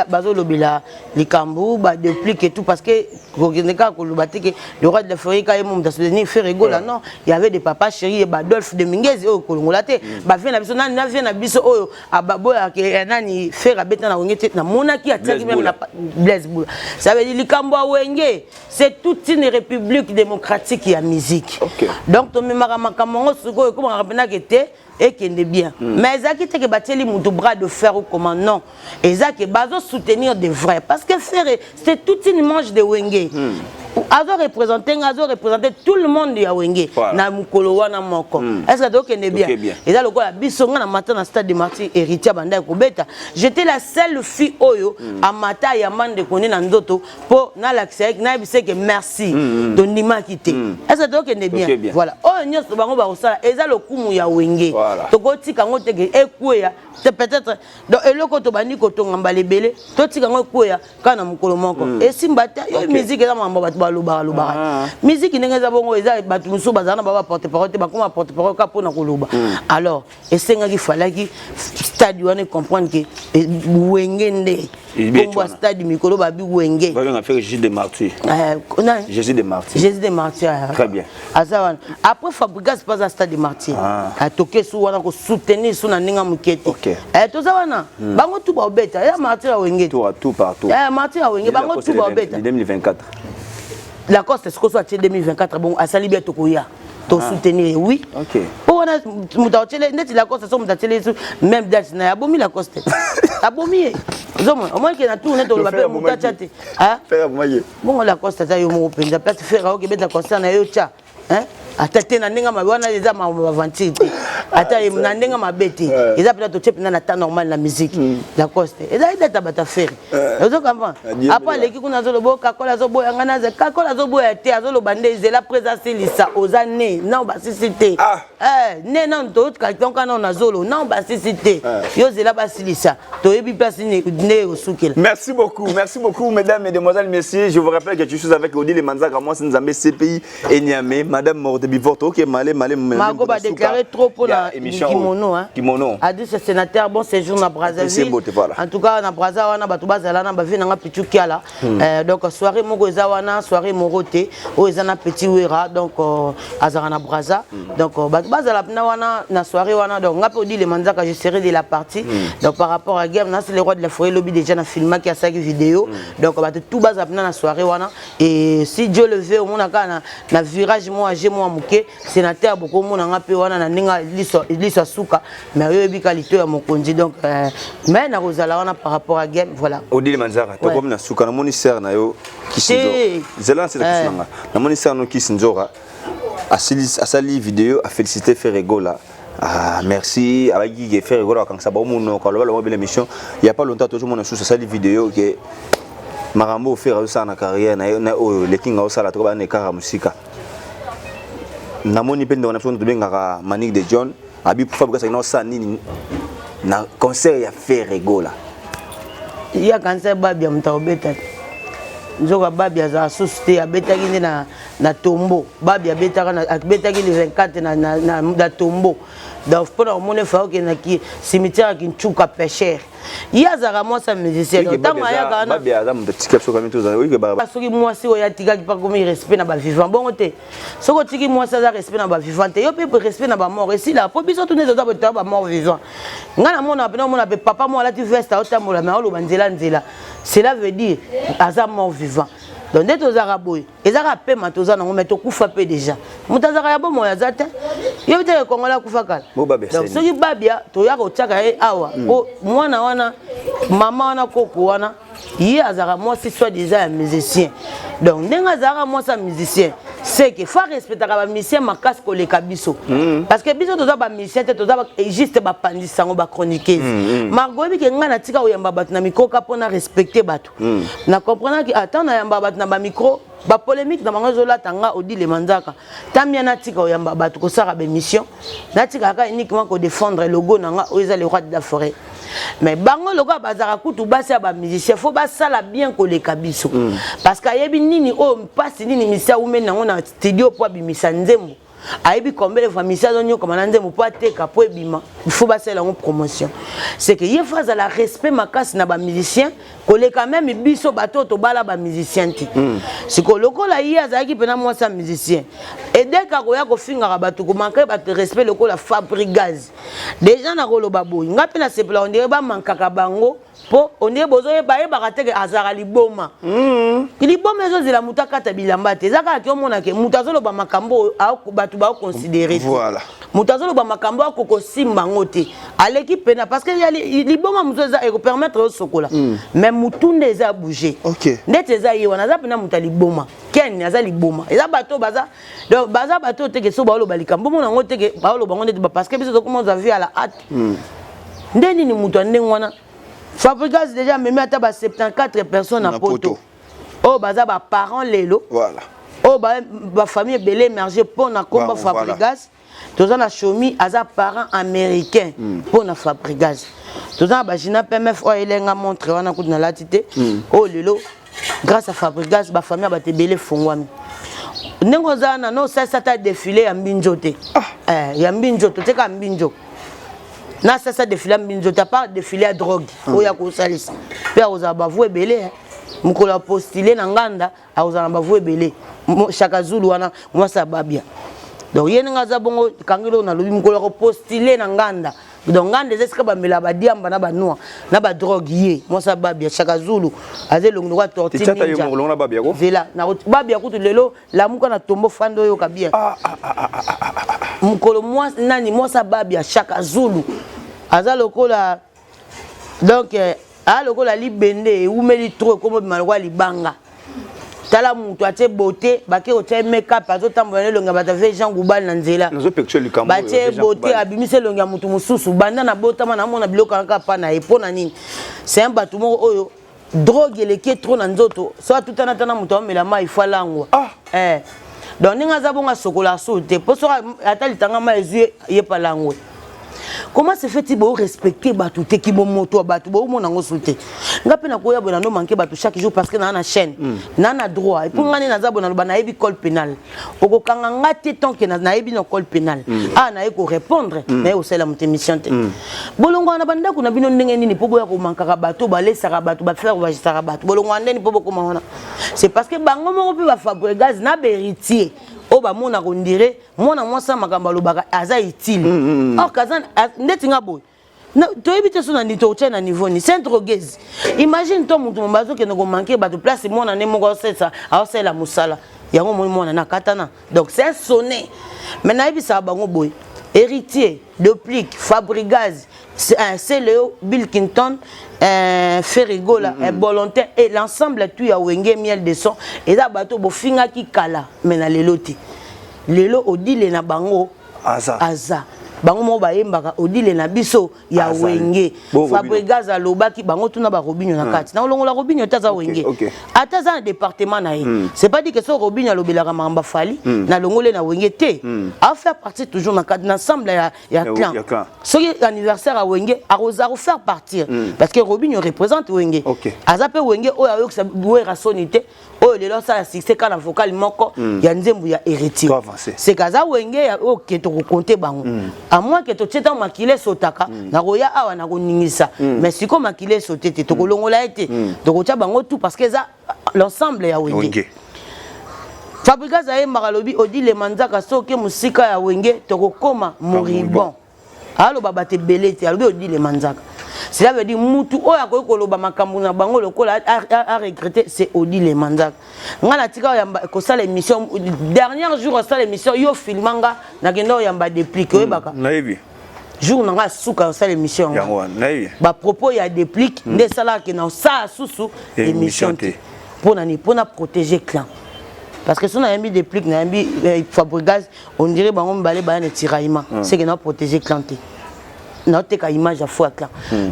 bazolobela likambo badeplique et tout, parce que kokende kaka koloba te ke le roi de la forêt ka ye mo moto asoutenir Ferre Gola. Non, il y avait des papas chéri, badolphe Dominguez oyo kolongola te, bavie na biso nani, na vie na biso oyo ababoyaka nani Ferre abeta na Wenge te. Namonaki atiaki même na Blaise Bula. Ça veut dire likambo ya Wenge, c'est toute une république démocratique ya musique. Donc tomemaka makambo yango sikoyo, ekomaka mpenake te ekende bien. Mais ezalaki te ke batieli moto bras de fer ou comment, non. Eza ke bazosoutenir de vrai, parce que Ferre, c'est toute une manche de Wenge. Azo représente nga, azo représente tout le monde ya Wenge. Na mokolo wana moko, est ce que tokende bien? Eza lokola biso nga na mata na stade de Martyr, Héritier banda kobeta, j'étais la seule fille oyo amata ayamba ndeko nde na nzoto mpo nalakisa ye, nayebisa ke merci. Tondimaki te. Est ce que tokende bien? Voilà, oyo nyonso bango bakosala eza lokumu ya Wenge. Tokotika yango teke ekweya te peut-être. Donc eloko tobandi kotonga mbala ebele, totika yango ekweya kaka na mokolo moko, esimba te. Yo, musique eza makambo bato balobaka lobaka. Musique ndenge eza bongo, eza bato mosusu bazala na ba baporte parole te, bakoma porte parole kaka mpona koloba. Alors esengaki, falaki stade wana comprendre ke Wenge nde kombo ya stade. Mikolo babi Wenge. Jésus de Martyr. Jésus de Martyr. Jésus de Martyr. Très bien. Aza wana après Fabregas mpe aza stade de Martyr. Atoke su wana kosoutenir su na ndenge ya moke te. Toza wana, bango tu baobeta ya Martyr ya Wenge. Tout partout. Martyr ya Wenge, bango tu baobeta. 2024. Lacoste sikoyo so atie 2024, bongo asali bien, tokoya tosoutenir, oui. Mpo wana moto atiele ndeti Lacoste, so moto atiele su même date na ye, abomi Lacoste, abomi ye. Ozomona, omoni ke na tour nde toloba mpe moto atya te bongo Lacoste aza yo moko mpenza place. Ferre aoki ebeta concert na yo, tya ata te na ndenge mabe wana, eza makambo baventure te, ata na ndenge mabe te, eza mpenza totie mpenza na temps normal na musique. Lacoste ezali data bato Ferre, ozo comprendre. Après aleki kuna, azoloba Kakola azoboya ngai, naza Kakola azoboya te, azoloba nde ezela presa asilisa. Oza ne nao basisi te ne nano toyokaltonka nao nazolo nao basisi te, yo zela basilisa, toyebi place nde osukela. Merci beaucoup, merci beaucoup, mesdames, mesdemoiselles, messieurs. Je vous rappelle que je suis avec Odile Manzaka, moi c'est Nzambe CPI et Niamey, Madame Morte Bivorto. Ok, malé malé. Margot va déclarer trop pour la kimono, hein. Kimono. A dit ce sénateur, bon séjour na Brazzaville. Voilà. En tout cas na Brazza wana, bato bazala na bavi nanga Pichu Kiala. Donc soirée moko eza wana, soirée moro te, oyo eza na Petit Wera, donc azala na Brazza. Donc bato Bazala na wana na soirée wana. Donc nga mpe Odile Manzaka, je serai de la partie. Donc par rapport à game, nasi le roi de la forêt lobi déjà na filmaki, asalaki vidéo. Donc bato tout bazala mpena na soirée wana. Et si Dieu le veut, omona kaka na virage moko age mwa moke, sénateur bokomona nga mpe wana na ndenge liso ya suka, mais oyo oyebi ka lito ya mokonzi. Donc mais nakozala wana par rapport à game, voilà. Odile Manzaka, tokomi na suka. Namoni sere na yo Kisi Nzora, zela na sela kisi nanga. Namoni sere no Kisi Nzora asali vidéo, afélicité Ferre Gola. Ah, merci. Abaki ke Ferre Gola akangisa bango monoko, aloba longo bele mission. Il y a pas longtemps, tozomona susu asali vidéo ke makambo oyo Ferre azosala na carrière na ye na oyo lekinga osala, toko bana ekaka mosika. Namoni mpe ndeko na biso tobengaka Manique de John abi Fabregas akina osala nini na concert ya Ferre Gola? Ye akanisa Babia moto akobeta te, nzoka Babi azala susu te. Abetaki nde na tombo. Babi abetaka, abetaki le 24 na tombo. Donc mpona komona efa okendaki cimetière ya Kintuka pêcheur. Ye azalaka mwasi ya musicien, donc ntango ayaka wana Babi aza moto atika biso kami tozala oyike. Soki mwasi oyo atikaki mpa komi respect na bavivant bongo te. Soki otiki mwasi aza respect na bavivant te, yo mpe respect na bamort esila, po biso tuna toza boye, toza bamort vivant. Ngai namona mpena, omona mpe papa mo alati veste, aotambola, me aoloba nzela nzela, cela veut dire aza mort vivant. Donc nde tozalaka boye, ezaka pema toza nango, mais tokufa mpe déjà. Moto azalaka ya bomoi aza te, yo te Kongola akufa kala. Donc soki Babia toya kotiaka ye awa, po mwana wana, mama wana, koko wana, ye azalaka mwasi soit disant ya musicien. Donc ndenge azalaka mwasi ya musicien, c'est que faut respectaka bamusicien makasi koleka biso, parce que biso toza bamusicien te, toza juste bapandisa yango, bachroniqueuse. Margo, oyebi ke ngai natika koyamba bato na micro ka mpona respecte bato. Na comprenaki ata nayamba bato na bamicro, bapolémique na bango ezolata nga Odile Manzaka. Tamia natika koyamba bato, kosala baémission, natika kaka uniquement kodéfendre logo na nga oyo eza le roi de la forêt. Mais bango lokola bazalaka kutu basi ya bamusicien, faut basala bien koleka biso, parce que ayebi nini oyo mpasi nini musicien awumeli nango na studio mpo abimisa nzembo, ayebi combien de fois musicien azonyokama na nzembo mpo ateka, mpo ebima, faut basala yango promotion. C'est que ye faut azala respect makasi na bamusicien koleka même biso bato oyo tobala bamusicien te. Sikoyo lokola ye azalaki mpena mwasi ya musicien, edeka koya kofingaka bato, komanke bato respect lokola Fabregas. Déjà na koloba boye, nga mpe nasepela, on dirait bamankaka bango, mpo on dirait bozoyeba, bayebaka teke azalaka liboma. Liboma ezozela moto akata bilamba te, eza kaka ke omonake moto azoloba makambo oyo bato baoconsidérer te. Moto azoloba makambo akokosimba yango te, aleki pena, parce que ya liboma mosusu eza ekopermettre osokola, mais motu nde eza bouge. Ndeti eza ye wana, aza mpena moto ya liboma. Ken aza liboma. Eza bato baza, donc baza bato oyo teke so baoloba likambo, omona yango teke baoloba yango ndeti, parce que biso tokoma ozwa vie à la hâte. Nde nini moto ya ndenge wana? Fabregas déjà amemi ata ba 74 personnes na Na poto poto. Oyo baza baparent lelo, oyo bafamille ebele émerge mpo na komba Fabregas. Toza na Shomi, aza parent américain mpo na Fabregas. Toza na bagina PMF oyo elenga montre wana kutu nalati te, oyo lelo grâce à Fabregas bafamille ya bato ebele efungwami. Ndenge oza wana, no osalisa ata défilé ya mbinzo te. Ya mbinzo, toteka mbinzo, nasalisa défilé ya mbinzo te, à part défilé ya drogue oyo akosalisa mpe akozala bavu ebele. Mokolo ya postule na nganda, akozala na bavu ebele. Shaka Zulu wana, mwasi ya Babia. Donc ye ndenge aza bongo, kangeli oyo nalobi, mokolo ya kopostule na nganda. Donc nganda eza esika bamela badiamba na banoir na badrogue. Ye mwasi ya Babia, Shaka Zulu, aza elongi lokola tortue. Tiata yo mokolo na Babia ko. Zela, Babia kutu lelo lamuka na tombo, fanda oyoka bien. Mokolo nani, mwasi ya Babia, Shaka Zulu, aza lokola, donc aa lokola libende ewumeli trop, ekoma obima lokola libanga. Tala moto atie beauté, bake kotia ye make-up, azotambola na elongi ya bato ave Jean Gubal na nzela. Nazopekisa likambo oyo, batie Jean beauté, Goubal. Abimisi elongi ya motu mosusu. Banda na botama, namona biloko kaka mpa na ye. Mpo na nini? C'est un bato moko oyo drogue eleki trop na nzoto, so atutana tana moto aomela mai, fo alangwa. Donc ndenge aza bongo, asokola aso te, mpo soki ata litanga mai ezwi ye, palangwe. Comment se fait-il bo respecter bato te? Ki bomoto ya bato boomona yango su te. Nga mpe nakoya boye, nando manke bato chaque jour, parce que naa na chaîne, naa na droit. Et puis nga nde naza boye, naloba nayebi code pénal, okokanga nga te tant que nayebi na code pénal. Awa naye korépondre, naye kosalela moto émission te. Bolongo wana bandako na bino ndenge nini mpo boya komankaka bato, balesaka bato, bafaire bagisaka bato? Bolongo wana ndeni mpo bokoma wana? C'est parce que bango moko mpe baFabregas na bahéritier oyo. bamonaka on dirait mwana mwasi ya makambo alobaka aza utile. Or kaza ndeti nga boye, toyebi te so na nini tokotia na niveau ni saint droguese. Imagine to motu momba azokende komanke bato place mwana ne moko aosalisa, aosalela mosala yango, omoni mwana na akatana. Donc c'est un sonnet, mais nayebisaka bango boye: Héritier, Deplick, Fabrigaz, Celeo, Bill Clinton, Ferre Gola, Bolontin et l'ensemble tout ya Wenge Miel de Son, eza bato bofingaki kala, mais na lelo te. Lelo odile na bango aza. Aza bango moko bayembaka odile na biso ya Azali. Wenge. Bo Robinho. Fabrigaz alobaki bango tuna barobinho na kati na olongola Robinho te, aza Wenge. Ata aza na département na ye, c'est pas dit que so Robinho alobelaka makambo afali nalongole na Wenge te, afaire partie toujours na kati na ensemble ya clan. Ya clan. Soki anniversaire ya Wenge, akoza kofaire partir parce que Robinho représente Wenge. Aza mpe Wenge oyo ayokisa Wera soni te, oyo lelo asala succès kaka na vocal moko ya nzembo ya Héritier. To avancer. C'est kaza Wenge ya oyo ke tokokonte bango, à moins ke totie ntango makila esotaka nakoya awa nakoningisa, mais sikoyo makila esote te, tokolongola ye te, tokotia bango tout parce que eza l'ensemble ya Wenge. Wenge. Fabrigaz ayembaka, alobi odile manzaka soki mosika ya Wenge tokokóma moribond. Aloba bato ebele te, alobi odile manzaka. Cela veut dire mutu oyo akoki koloba makambo na bango lokola aregrete, c'est Odile Manzaka. Ngai natika oyamba kosala émission, dernier jour osala émission yo filma nga, nakenda oyamba Deplick, oyebaka. Nayebi. Jour na ngai asuka osala émission yango. Yango wana nayebi. Bapropos ya Deplick nde esalaka ke na osala susu émission te. Mpo na nini? Mpona protéger clan, parce que so nayambi Deplick, nayambi Fabrigaz, on dirait bango mibale baya na tiraillement. C'est que na protéger clan te, naoteka image ya fo ya clan.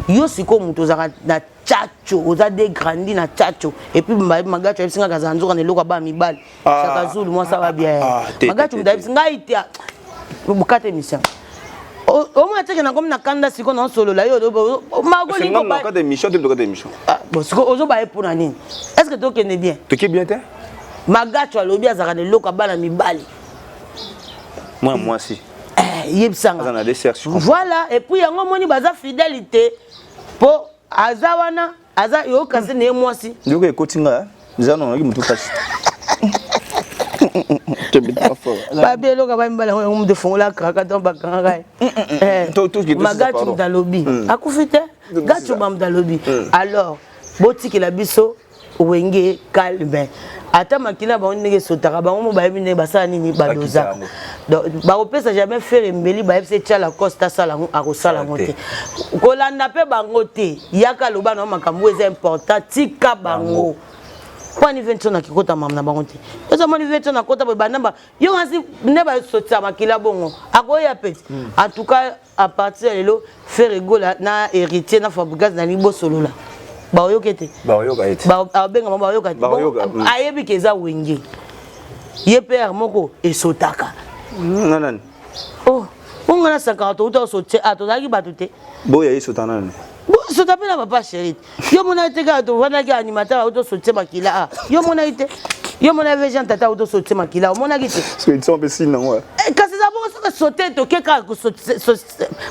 Yo sikoyo moto ozalaka na tchatcho, oza de grandi na tchatcho, et puis Magacho ayebisi nga kazala nzoka na eloko ya bana mibali. Chaka Zulu mwasa babia. Magacho moto ayebisi ngai te bokata émission omona teke nakomi na kanda. Sikoyo naosolola yo. Magolingokata émission te, tokata émission. Bon, sikoyo ozoba ye mpona nini? Est ce que tokende bien? Toke bien te. Magacho alobi azalaka na eloko ya bana mibali. Mwana mwasi. Yebisanga. Voilà, et puis yango omoni baza fidèle te, mpo aza wana aza yokasi na ye mwasi. Yoka ekoti nga eza nonaki motu pasi. Babi eloko bamibali yango, yango moto efongola kraka to bakangaka ye. Magacho moto alobi akufi te, Gacho ba moto alobi. Alors botikela biso Wenge calme. Ata makila bango ndenge esotaka, bango mo bayebi ndenge basala nini, badozaka. Donc bakopesa jamais Ferre mbeli, bayebisa etya Lacoste asala yango, akosala yango te. Kolanda mpe bango te. Yaka aloba na makambo eza important, tika bango. Mpo ani venti na kikota mama na bango te, ezomoni venti na kota boye banda yo kasi nde basotisaka makila bongo, akoya peti. En tout cas, à partir ya lelo, Ferre Gola na Héritier na Fabrigaz nalingi bosolola, baoyoka ete abengama, baoyoka te. Ayebi ke eza Wenge, ye pr moko esotaka. Nani? Oh, bongo na Sankara touta osotie a tozalaki bato te. Boya esota nani? Sota mpe na papa chéri. Yo monaki te kaka tovandaki animateur auto sotie makila a yo monaki te? Yo monaki ve Jean Tata auto sotie makila, omonaki te? Kasi eza bongo, soki sote toke kaka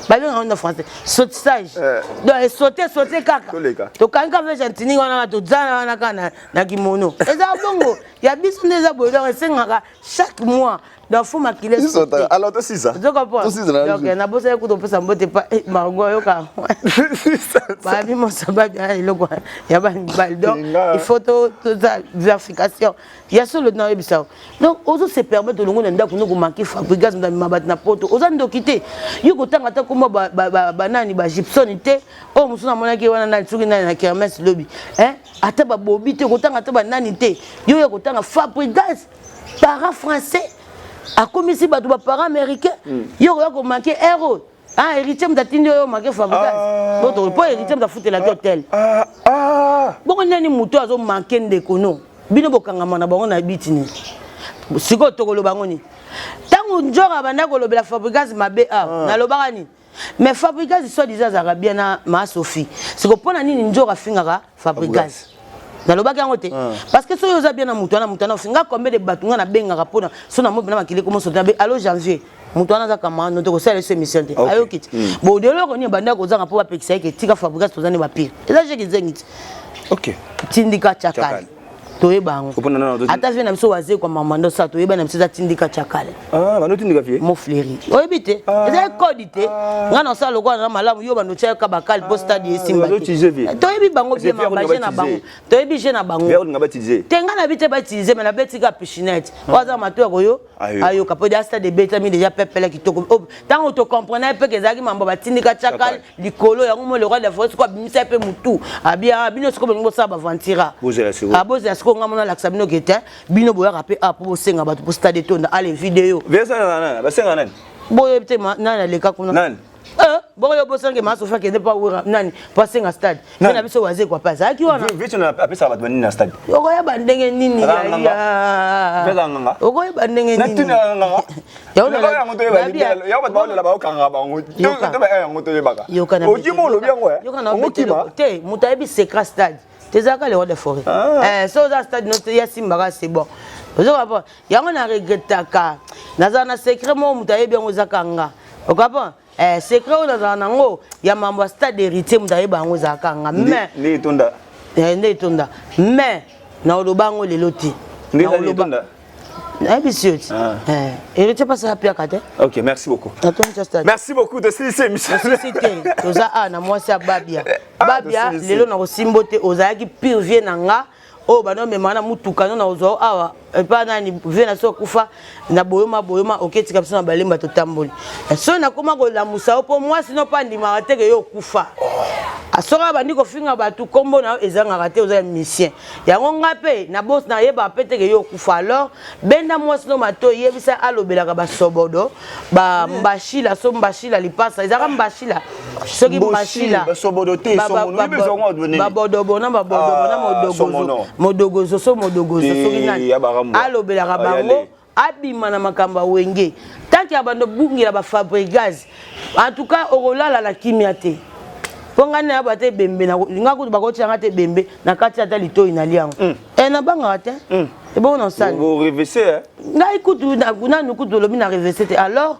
babengaka na français sotissage, donc esote sote kaka tokangi kaka ve Gentini wana, tozala wana kaka na kimono. Eza bongo ya biso nde eza boye. Donc esengaka chaque mois, donc faut makila. Alors tosisa. Donc nabosaki kuta opesa mbote pa Margo, oyoka babi mosababi eloko ya bamibali. Donc il faut toza vérification ya solo na oyebisa. Donc ozo se permettre olongo na ndako no komanke Fabrigaz, moto bato na poto, oza ndoki te. Yo kotanga ata kombo banani, bagipson te, oyo mosusu namonaki wana nani, soki nani na kermesse lobi, ata babobi te, kotanga ata banani te. Yo ya kotanga Fabrigaz, parent français akomisi bato baparent américain, yo koya komanke ero. Ah, Héritier moto atindi oyo manke Fabrigaz boto, mpo Héritier moto afutelaki hotel. Bongo nani moto azomanke ndeko no? Bino bokangama na bango na biti nini? Sikoyo tokoloba yango nini? Ntango Nzora abanda kolobela Fabrigaz mabe awa, nalobaka nini? Mais Fabrigaz soit disant azalaka bien na ma Sophie. Siko mpo na nini Nzora afingaka Fabrigaz? Nalobaki yango te parce que soki oza bien na moto wana, moto wana ofinga combien de bato? Nga nabengaka mpona so na mobi na makili komoso te, alo Janvier, moto wana aza camarade no te, kosala eso émission te. Ayoki te. Bon, eloko nini banda kozanga mpo bapekisa ye ke tika Fabrigaz? Toza nde bapire, eza jeki zengi te. Tindika tiakali. Toyeba yango. Ata vie na biso wazekwa mama ndosa toyeba na biso eza tindika chakale. Ah, bando tindika vie. Mo fleuri. Oyebi te. Ah. Eza code te. Ah. Nga na sala lokola na malamu yo bando tia ka bakali po stade esimba. Toyebi bango bien ma ba na bango. Toyebi je na bango. Te nga na bi te ba utiliser mais na beti ka pichinette. Oza mato ya koyo. Ayoka po dia stade ebetami déjà pepele kitoko. Tango to comprendre pe ke ezalaki mambo batindika chakal likolo yango mo le roi de la forêt sikoyo abimisa pe mutu abia ah, bino sikoyo bolingi bosala baventura bozela sikoyo nga mona alakisa bino ke te bino boyaka pe a po bosenga bato po stade etonda ale video basenga nani boyebi te nani aleka kuna nani eh, bongo yo bosange maa sofi akende mpo awera nani mpo asenga stade mpe na biso wazekwa mpe azalaki wana apesaka bato banini na stade okoyeba ndenge nini okoyeba ndenge nini te moto ayebi secret stade te ezalaka le roi de forêt ah. eh, so oza stade no ya simbaka c'est bon ozoka yango na regretaka nazala na secret moko moto ayebi yango ezaka nga okapa eh, secret oyo nazala nango ya mambo ya stade héritier moto ayeba yango ezalaka nga mais nde etonda eh, nde etonda mais naoloba yango lelo te nayebisi yo ti ah. eh, héritier mpasi apiaka te ok merci beaucoup merci beaucoup tosilisi émission tosilisi te toza awa na mwasi ya babia ah, babia lelo nakosimbo te ozalaki pire vie na nga oyo banda omemaka na motuka no nakozwa yo awa epa nani vie na so akufa na boyoma boyoma oketika biso na balemba totamboli soki nakoma kolamusa yo mpo mwasi no mpo andimaka te ke yo okufa soki abandi kofinga bato nkombo na yo ezangaka te oza ya misien yango nga mpe na bos nayebaka mpe te ke yo okufa alors benda mwasi no matoi yebisa alobelaka basobodo ba mbashila so mbashila lipasa ezalaka mbashila soki mbashila babodobo na babodobo na ah, modogozo modogozo so modogozo soki nani alobelaka bango abima na makambo ya wenge tanke ya bando bungela ba fabrigaz en tout cas okolala na kimia te mpo ngai nayaba ata ebembe nga kutu bakotia nga te ebembe na kati ata litoi na liango mm. e nabangaka te mm. ebongo na osali ngai kutu nanu kutu olobi na revese te alors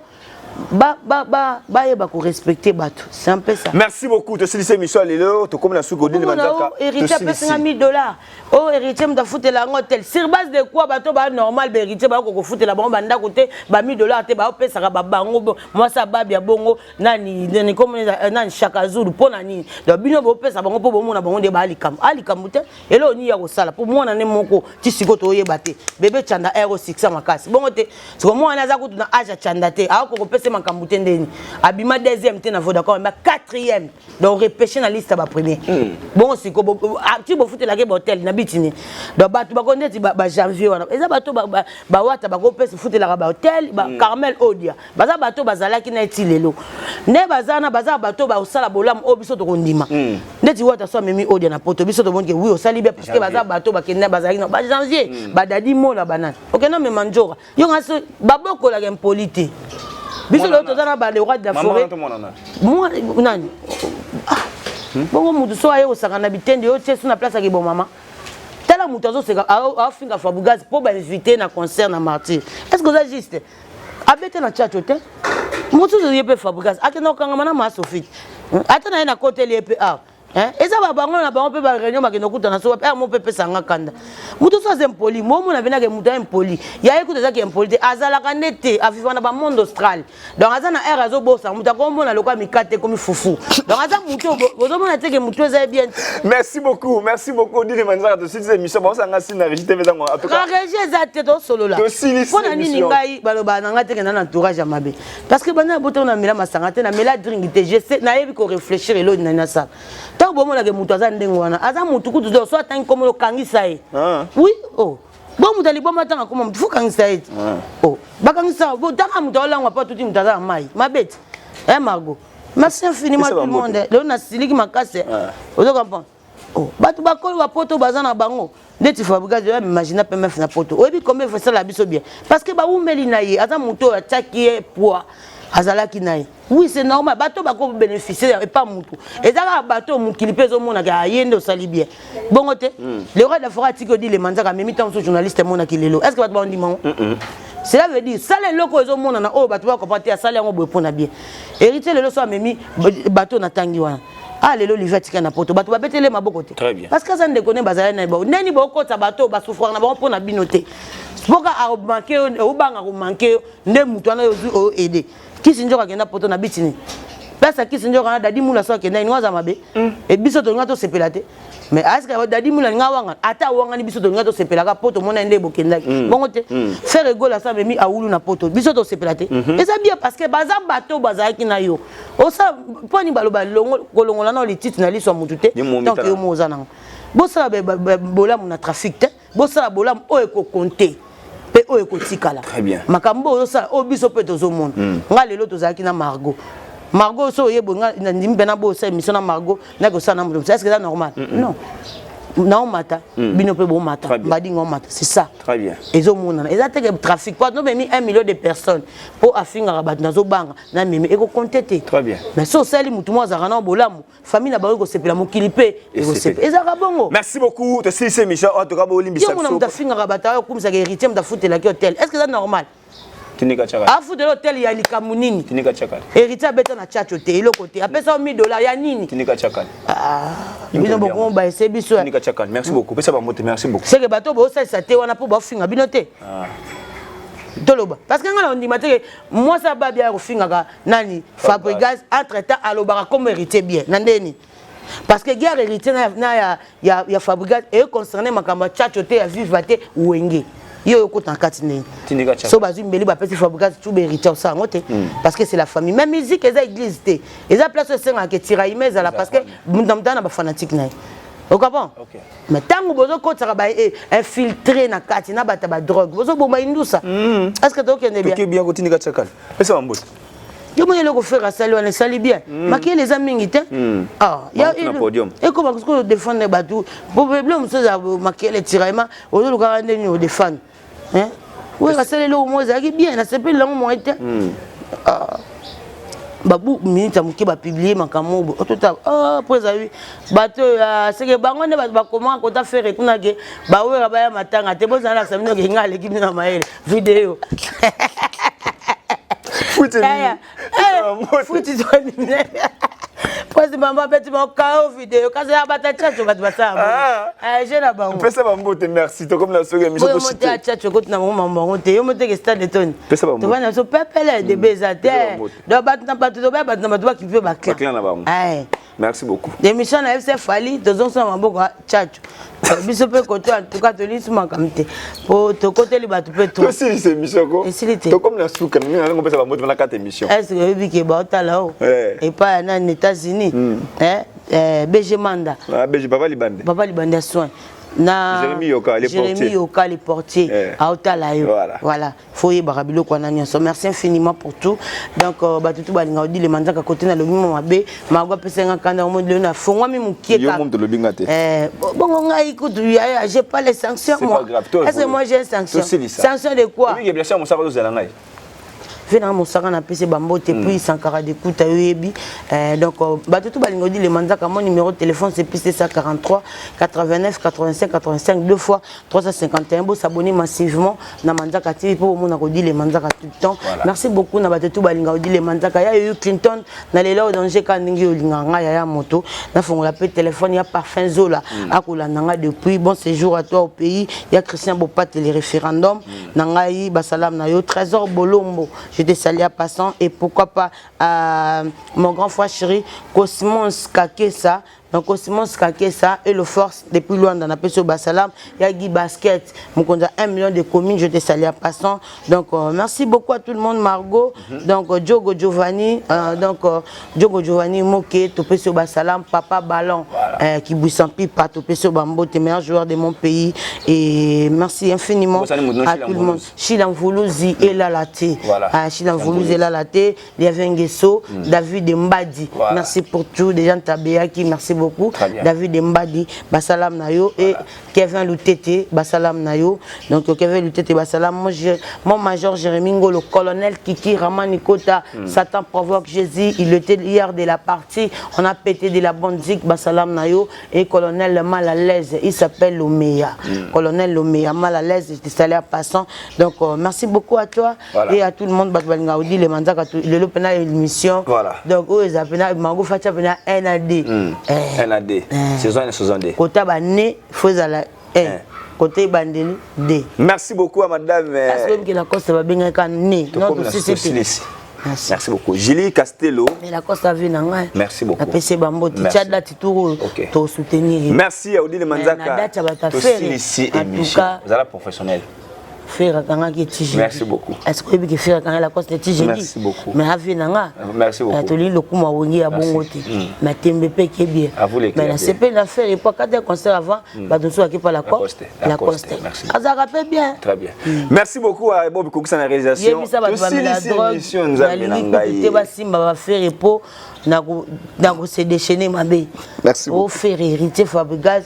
bayeba korespecte bato c'est un peu ça merci beaucoup tosilisi émission ya lelo tokomi na suki odini manzaka héritier apesi nga 1000 dollars o oh, héritier moto afutela yango tel sur base de quoi bato ba normal ba héritier bakoki kofutela bango bandako te ba 1000 dollars te baopesaka babango mwasi ababi ya bongo nani nani komona eh, nani Shaka Zulu mpo na nini donc bino bopesa bango mpo bomona bango nde baa likambo a likambo te eloko nini ya kosala mpo mwana ne moko ti sikoyo toyeba te bebe chanda ero succès makasi bongo te siko mwana aza kutu na age ya chanda te akoki kopesa makambo te ndeni abima deuxième te na Vodacom abima quatrième donc repêche na liste ya bapremier hmm. bongo siko ah, ti bofutelaki bahotel na bitini donc bato bako ndeti bajanvier wana eza bato bawata bakopesa futelaka bahotel hmm. Carmel Odia baza bato bazalaki na ye ti lelo nde baza na baza bato bakosala bolamu oyo biso tokondima mm. ndeti wata so amemi odia na poto biso tomoni ke wi osali bien parce que baza bato bakenda bazalaki na bajanvier mm. badadi mola banani okenda omema njoka yo nga so babokolaka impoli te biso lelo toza na ba le roi de la forêt nani ah. hmm? bongo motu so aye kosaka na bitende yo tie so na place ya kibomama tala moto azoseka afinga fabugaz mpo bainvite na concert na martyr est ce que oza juste abete na chacho te mosusu ye mpe fabricas akenda kokangama na masofiki ata na ye nakoteli ye mpe awa eza babango na bango mpe bareunion bakende kokutana so wapi mo mpe epesa nga kanda moto so aza impoli momona mpenake moto ya impoli ya ye kutu ezaki impoli te azalaka nde te aviva na bamonde austral donc aza na aire azobosana moto akomona lokola mikate ekomi fufu donc aza moto ozomona te ke moto eza ye bien merci beaucoup merci beaucoup dine manzaka tosilisi émission baosanga si na régie te ezango en tout cas régie eza te tosolola mpo na nini ngai balobaka na ngai te kenda na entourage ya mabe parce que banda nabota namela masanga te namela drink te je sais nayebi korefléchir eloni nani nasala ntango bomonake moto aza ndenge wana aza motu kutu so atangi nkombo okangisa ye ah. oui oh bo moto aliboma atanga akoma motu fokangisa ye te ah. oh bakangisa botanga moto aolangwa mpo atuti moto aza na mai mabe te e margot merci infiniment tout le monde lelo nasiliki makasi ah. ozo comprendre oh bato bakolo bapoto baza na bango ndeti fabricage oyo imagina pmf na poto oyebi combien esala biso bien parce que bawumeli na ye aza moto oyo atiaki ye poids azalaki na ye oui c'est normal bato bako bénéficier epa mutu eza kaka bato mokili mpe ezomonaka aye nde osali bien bongo te hmm. le roi de la forêt atiki odile manzaka amemi ntango mosusu journaliste emonaki lelo est ce que bato bandima ngo cela veut dire sala eloko ezomonana oyo bato bakopa te asali yango boye mpo na bien héritier lelo so amemi bato natangi wana Ah, lelo Olivier atika na poto, bato babetele maboko te. Parce que aza ndeko ne bazali na ye bao. Ndeni bokota bato basouffraka na bango mpo na bino te. Mpoka amanke yo, obanga komanke yo, nde moto wana ozwi oyo aide. Kisi nzoka akenda poto na biti nini? Place ya kisi nzoka na Dadi Mula so akenda ninga aza mabe. E biso tolinga tosepela te. Mais aska Dadi Mula ninga wanga, ata wangani biso tolinga tosepelaka po tomona nde bokendaki. Bongo te. Ferre Gola sa memi awulu na poto, biso tosepela te. Eza bien parce que baza bato bazalaki na yo. Osa poni baloba longo kolongola na lititi na liso ya mutu te. Tant que yo mo oza nango. Bosala bolamu na trafic te. Bosala bolamu oyo ekokonte mpe oyo ekotikala. Makambo oyo osala oyo biso mpe tozomona. Nga lelo tozalaki na Margot. Margot so oyebo nga ndimi mpe na bosa émission na Margot na kosala na moto. Est-ce que c'est normal? Non. Naomata bino mpe bomata mbadinga omata, c'est ça. Très bien. Ezomonana eza teke trafic po nomemi 1 million de personnes mpo afingaka bato nazobanga na memi ekokonte te. Très bien. Mais so osali motu moko azalaka na bolamu, famille na bango ekosepela, mokili mpe ekosepela, ezalaka bongo. Merci beaucoup. Tosilisi émission en tout cas bolimbisa. Yo mona moto afingaka bato ayo okumisaka héritier, moto afutelaki hotel, est ce que eza normal? Tindika chaka. Afutela hotel ya likambo nini? Tindika chaka. Héritier abeta na chacho te, eloko te, apesa yo 1000 dollars ya nini? Tindika chaka. Bino bokomo baese biso. Tindika chaka. Merci beaucoup. Pesa bambote, merci beaucoup. Seke bato bosalisa te wana mpo bafinga bino te. Toloba parce que nga na ondima te ke mwasi ababi aya kofingaka nani Fabregas, entre temps alobaka comme héritier bien na ndeni, parce que guerre héritier na ya Fabregas econcerne makambo ya chacho te, ya viva te, wenge ye oyo okota na kati ndenge so bazwi mbeli bapesi Fabregas tube, héritier osala yango te, parce que c'est la famille. Mais musique eza église te, eza place oyo esengaka tiraillement ezala, parce que moto na moto aza na bafanatique na ye, ocomprend? Mais ntango bozokotisaka bainfiltré na kati na bato ya badrogue, bozoboma indusa. Est ce que tokende bien? Toke bien kotindika chaka. Pesa bambote. Yo moni eloko Ferre asali wana esali bien, makele eza mingi te. Ekoma soki odefendre bato bilo mosusu eza makele, tiraillement, ozolukaka ndeni odefendre oyo asali eloko moko ezalaki bien, nasepeli nango moye te. Babu minute ya moke bapublie makambo oyo otota mpo ezali bato oyo seke bango nde bato bakomaka kota Ferre kuna ke bawera baya matanga te. Bozala lakisa bino ke nga aleki bino na mayele video. Futi posi mama abeti mokao video kasi ya bata chacho bato basala je na bango. Pesa bambote, merci. Tokomi na soki émission. Oyo mote ya chacho ekoti na bango mambo bango te, yo moteke stade toni. Pesa bambote. Tovanda biso pepele debe eza te, donc bato na bato tobaya, bato na bato bakipe baclan na bango. Merci beaucoup. Émission na FC Fali tozongisa maboko ya chacho biso mpe koto. En tout cas tolisi makambo te po tokoteli bato mpe. Tosilisa émission ko. Esili te. Tokomi na suka mingi, nalingo opesa bambote na kati émission. Est ce que oyebi ke baotala o epai ya nani, États-Unis, BG Manda? BG Papa Libande. Papa Libande ya soin na Jérémy Yoka, le Jérémy portier. Yoka le portier. Aotala yo. Voilà. Voilà, faut oyebaka biloko wana nyonso. Merci infiniment pour tout. Donc bato tu balinga odilema nzaka kote nalobi mwa mabe mago apesa nga kanda omo lelo nafongwami mokie. Yo moto olobi nga te. Bongo ngai kutu yaya, j'ai pas les sanctions. C'est moi pas grave. Toi, est-ce que moi j'ai une sanction? Tosilisa. Sanction de quoi? Oyebi ke Blanchard Mosaka ozala ngai. Ve nanga mosaka napesi bambote, puis Sankara Dekuta oyebi. Donc bato tu balinga odilema nzaka, mon numéro de téléphone, c'est plus 243 89 85 85 deux fois 351. Bosabonner massivement na Manzaka TV mpo bomona kodilema nzaka tout le temps. Merci beaucoup na bato tu balinga odilema nzaka ya yoyu Clinton na lela oyo danger ka ndenge olingaka ngai yaya moto nafongola mpe téléphone ya Parfum Zola akolanda ngai depuis. Bon séjour à toi au pays ya Christian Bopate, le référendum na ngai, basalam na yo. Trésor Bolombo, je te salue à passant, et pourquoi pas mon grand frère chéri Cosmos Kakesa. Donc Cosmos Kakesa et le Force depuis Luanda napesi yo basalam. Ya Guy Basket mokonzi ya 1 million de communes, je te salue en passant. Donc merci beaucoup à tout le monde. Margot, donc Diogo Giovanni, donc Diogo Giovanni Moke, topesi yo basalam. Papa Ballon, Kibwisa Pipa, topesi yo bambote, meilleur joueur de mon pays, et merci infiniment à tout le monde. Chila Mvuluzi elala te. Ah, Chila Mvuluzi elala te. Liavin Nguesso, David Mbadi. Merci pour tout. Déjà Tabeyaki, merci beaucoup. David Mbadi, basalam na yo, et Kevin Lutete, basalam na yo. Donc Kevin Lutete, basalam. Moi, mon major Jérémy Ngolo, colonel Kiki Ramani Kota, Satan provoque Jésus, il était hier de la partie. On a pété de la bonne zik, basalam na. na yo et colonel mal à l'aise, il s'appelle Lomeya. Colonel Lomeya mal à l'aise, je te salue en passant. Donc merci beaucoup à toi Voilà. et à tout le monde bato balinga Odile Manzaka lelo pena émission. Voilà. Donc oyo eza pena mango fatia pena 1 à 2. Eh. 1 à 2. Saison 1 saison 2. Kota ba né faut ezala 1. Côté bandeli 2. Merci beaucoup à madame. Parce que Lacoste babengaka né. Non, Tokomi na to CCT. Silisi. Merci. Merci beaucoup. Julie Castello. Mais Lacoste avi na ngai. Merci beaucoup. Napesi bambote. Merci. Tia date tour Ok. to soutenir. ye. Merci à Odile Manzaka. Na date ya bato ya Ferre. Tosilisi En tout émission. cas, Vous êtes professionnel. Ferre akangaki ti jeudi. Merci beaucoup. Est-ce que oyebi ke Ferre akangaki Lacoste ti jeudi? Merci beaucoup. Mais avi na nga. Merci beaucoup. Tolingi lokumu awongi ya bongo te. Mais tembe mpe ke bien. À vous les Mais claviers. nasepeli na Ferre po akati ya concert avant bato mosusu bakepa Lacoste. Lacoste. Lacoste. Merci. Azalaka mpe bien. Très bien. Merci beaucoup à Bob Kokoussa na réalisation. Yebisa bato bamela Tosilisi drogue émission Nzambe na nalingi kutu te ngai. basimba bafere mpo na kose déchaîner mabe. Merci beaucoup. Ofere héritier Fabrigas,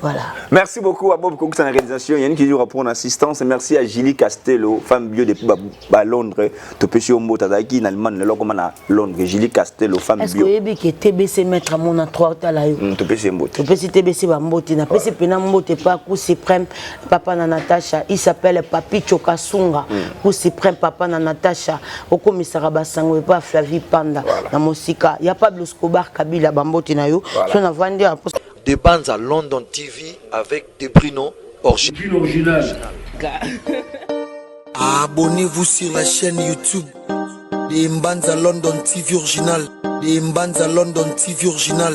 voilà. Merci beaucoup à Bob Kokoussa na réalisation. Yannick qui joue pour assistance. Merci à Julie Castello, femme bio depuis ba Londres. Topesi Ombo Tadaki na Allemagne, lelo koma na Londres. Julie Castello, femme Est ce que bio. oyebi ke TBC maître amona 3 otala yo? Topesi Mbo. Topesi TBC bambote, napesi mpena mbote pa Cour suprême papa na Natacha, il s'appelle Papi Chokasunga. Cour suprême papa na Natacha, okomisaka basango epa Flavi Panda na mosika ya Pablo Scobar Kabila, bambote na yo. Voilà. So navandi ya De Banza London TV avec De Bruno Original. Abonnez-vous sur la chaîne YouTube de Mbanza London TV Original. De Mbanza London TV Original.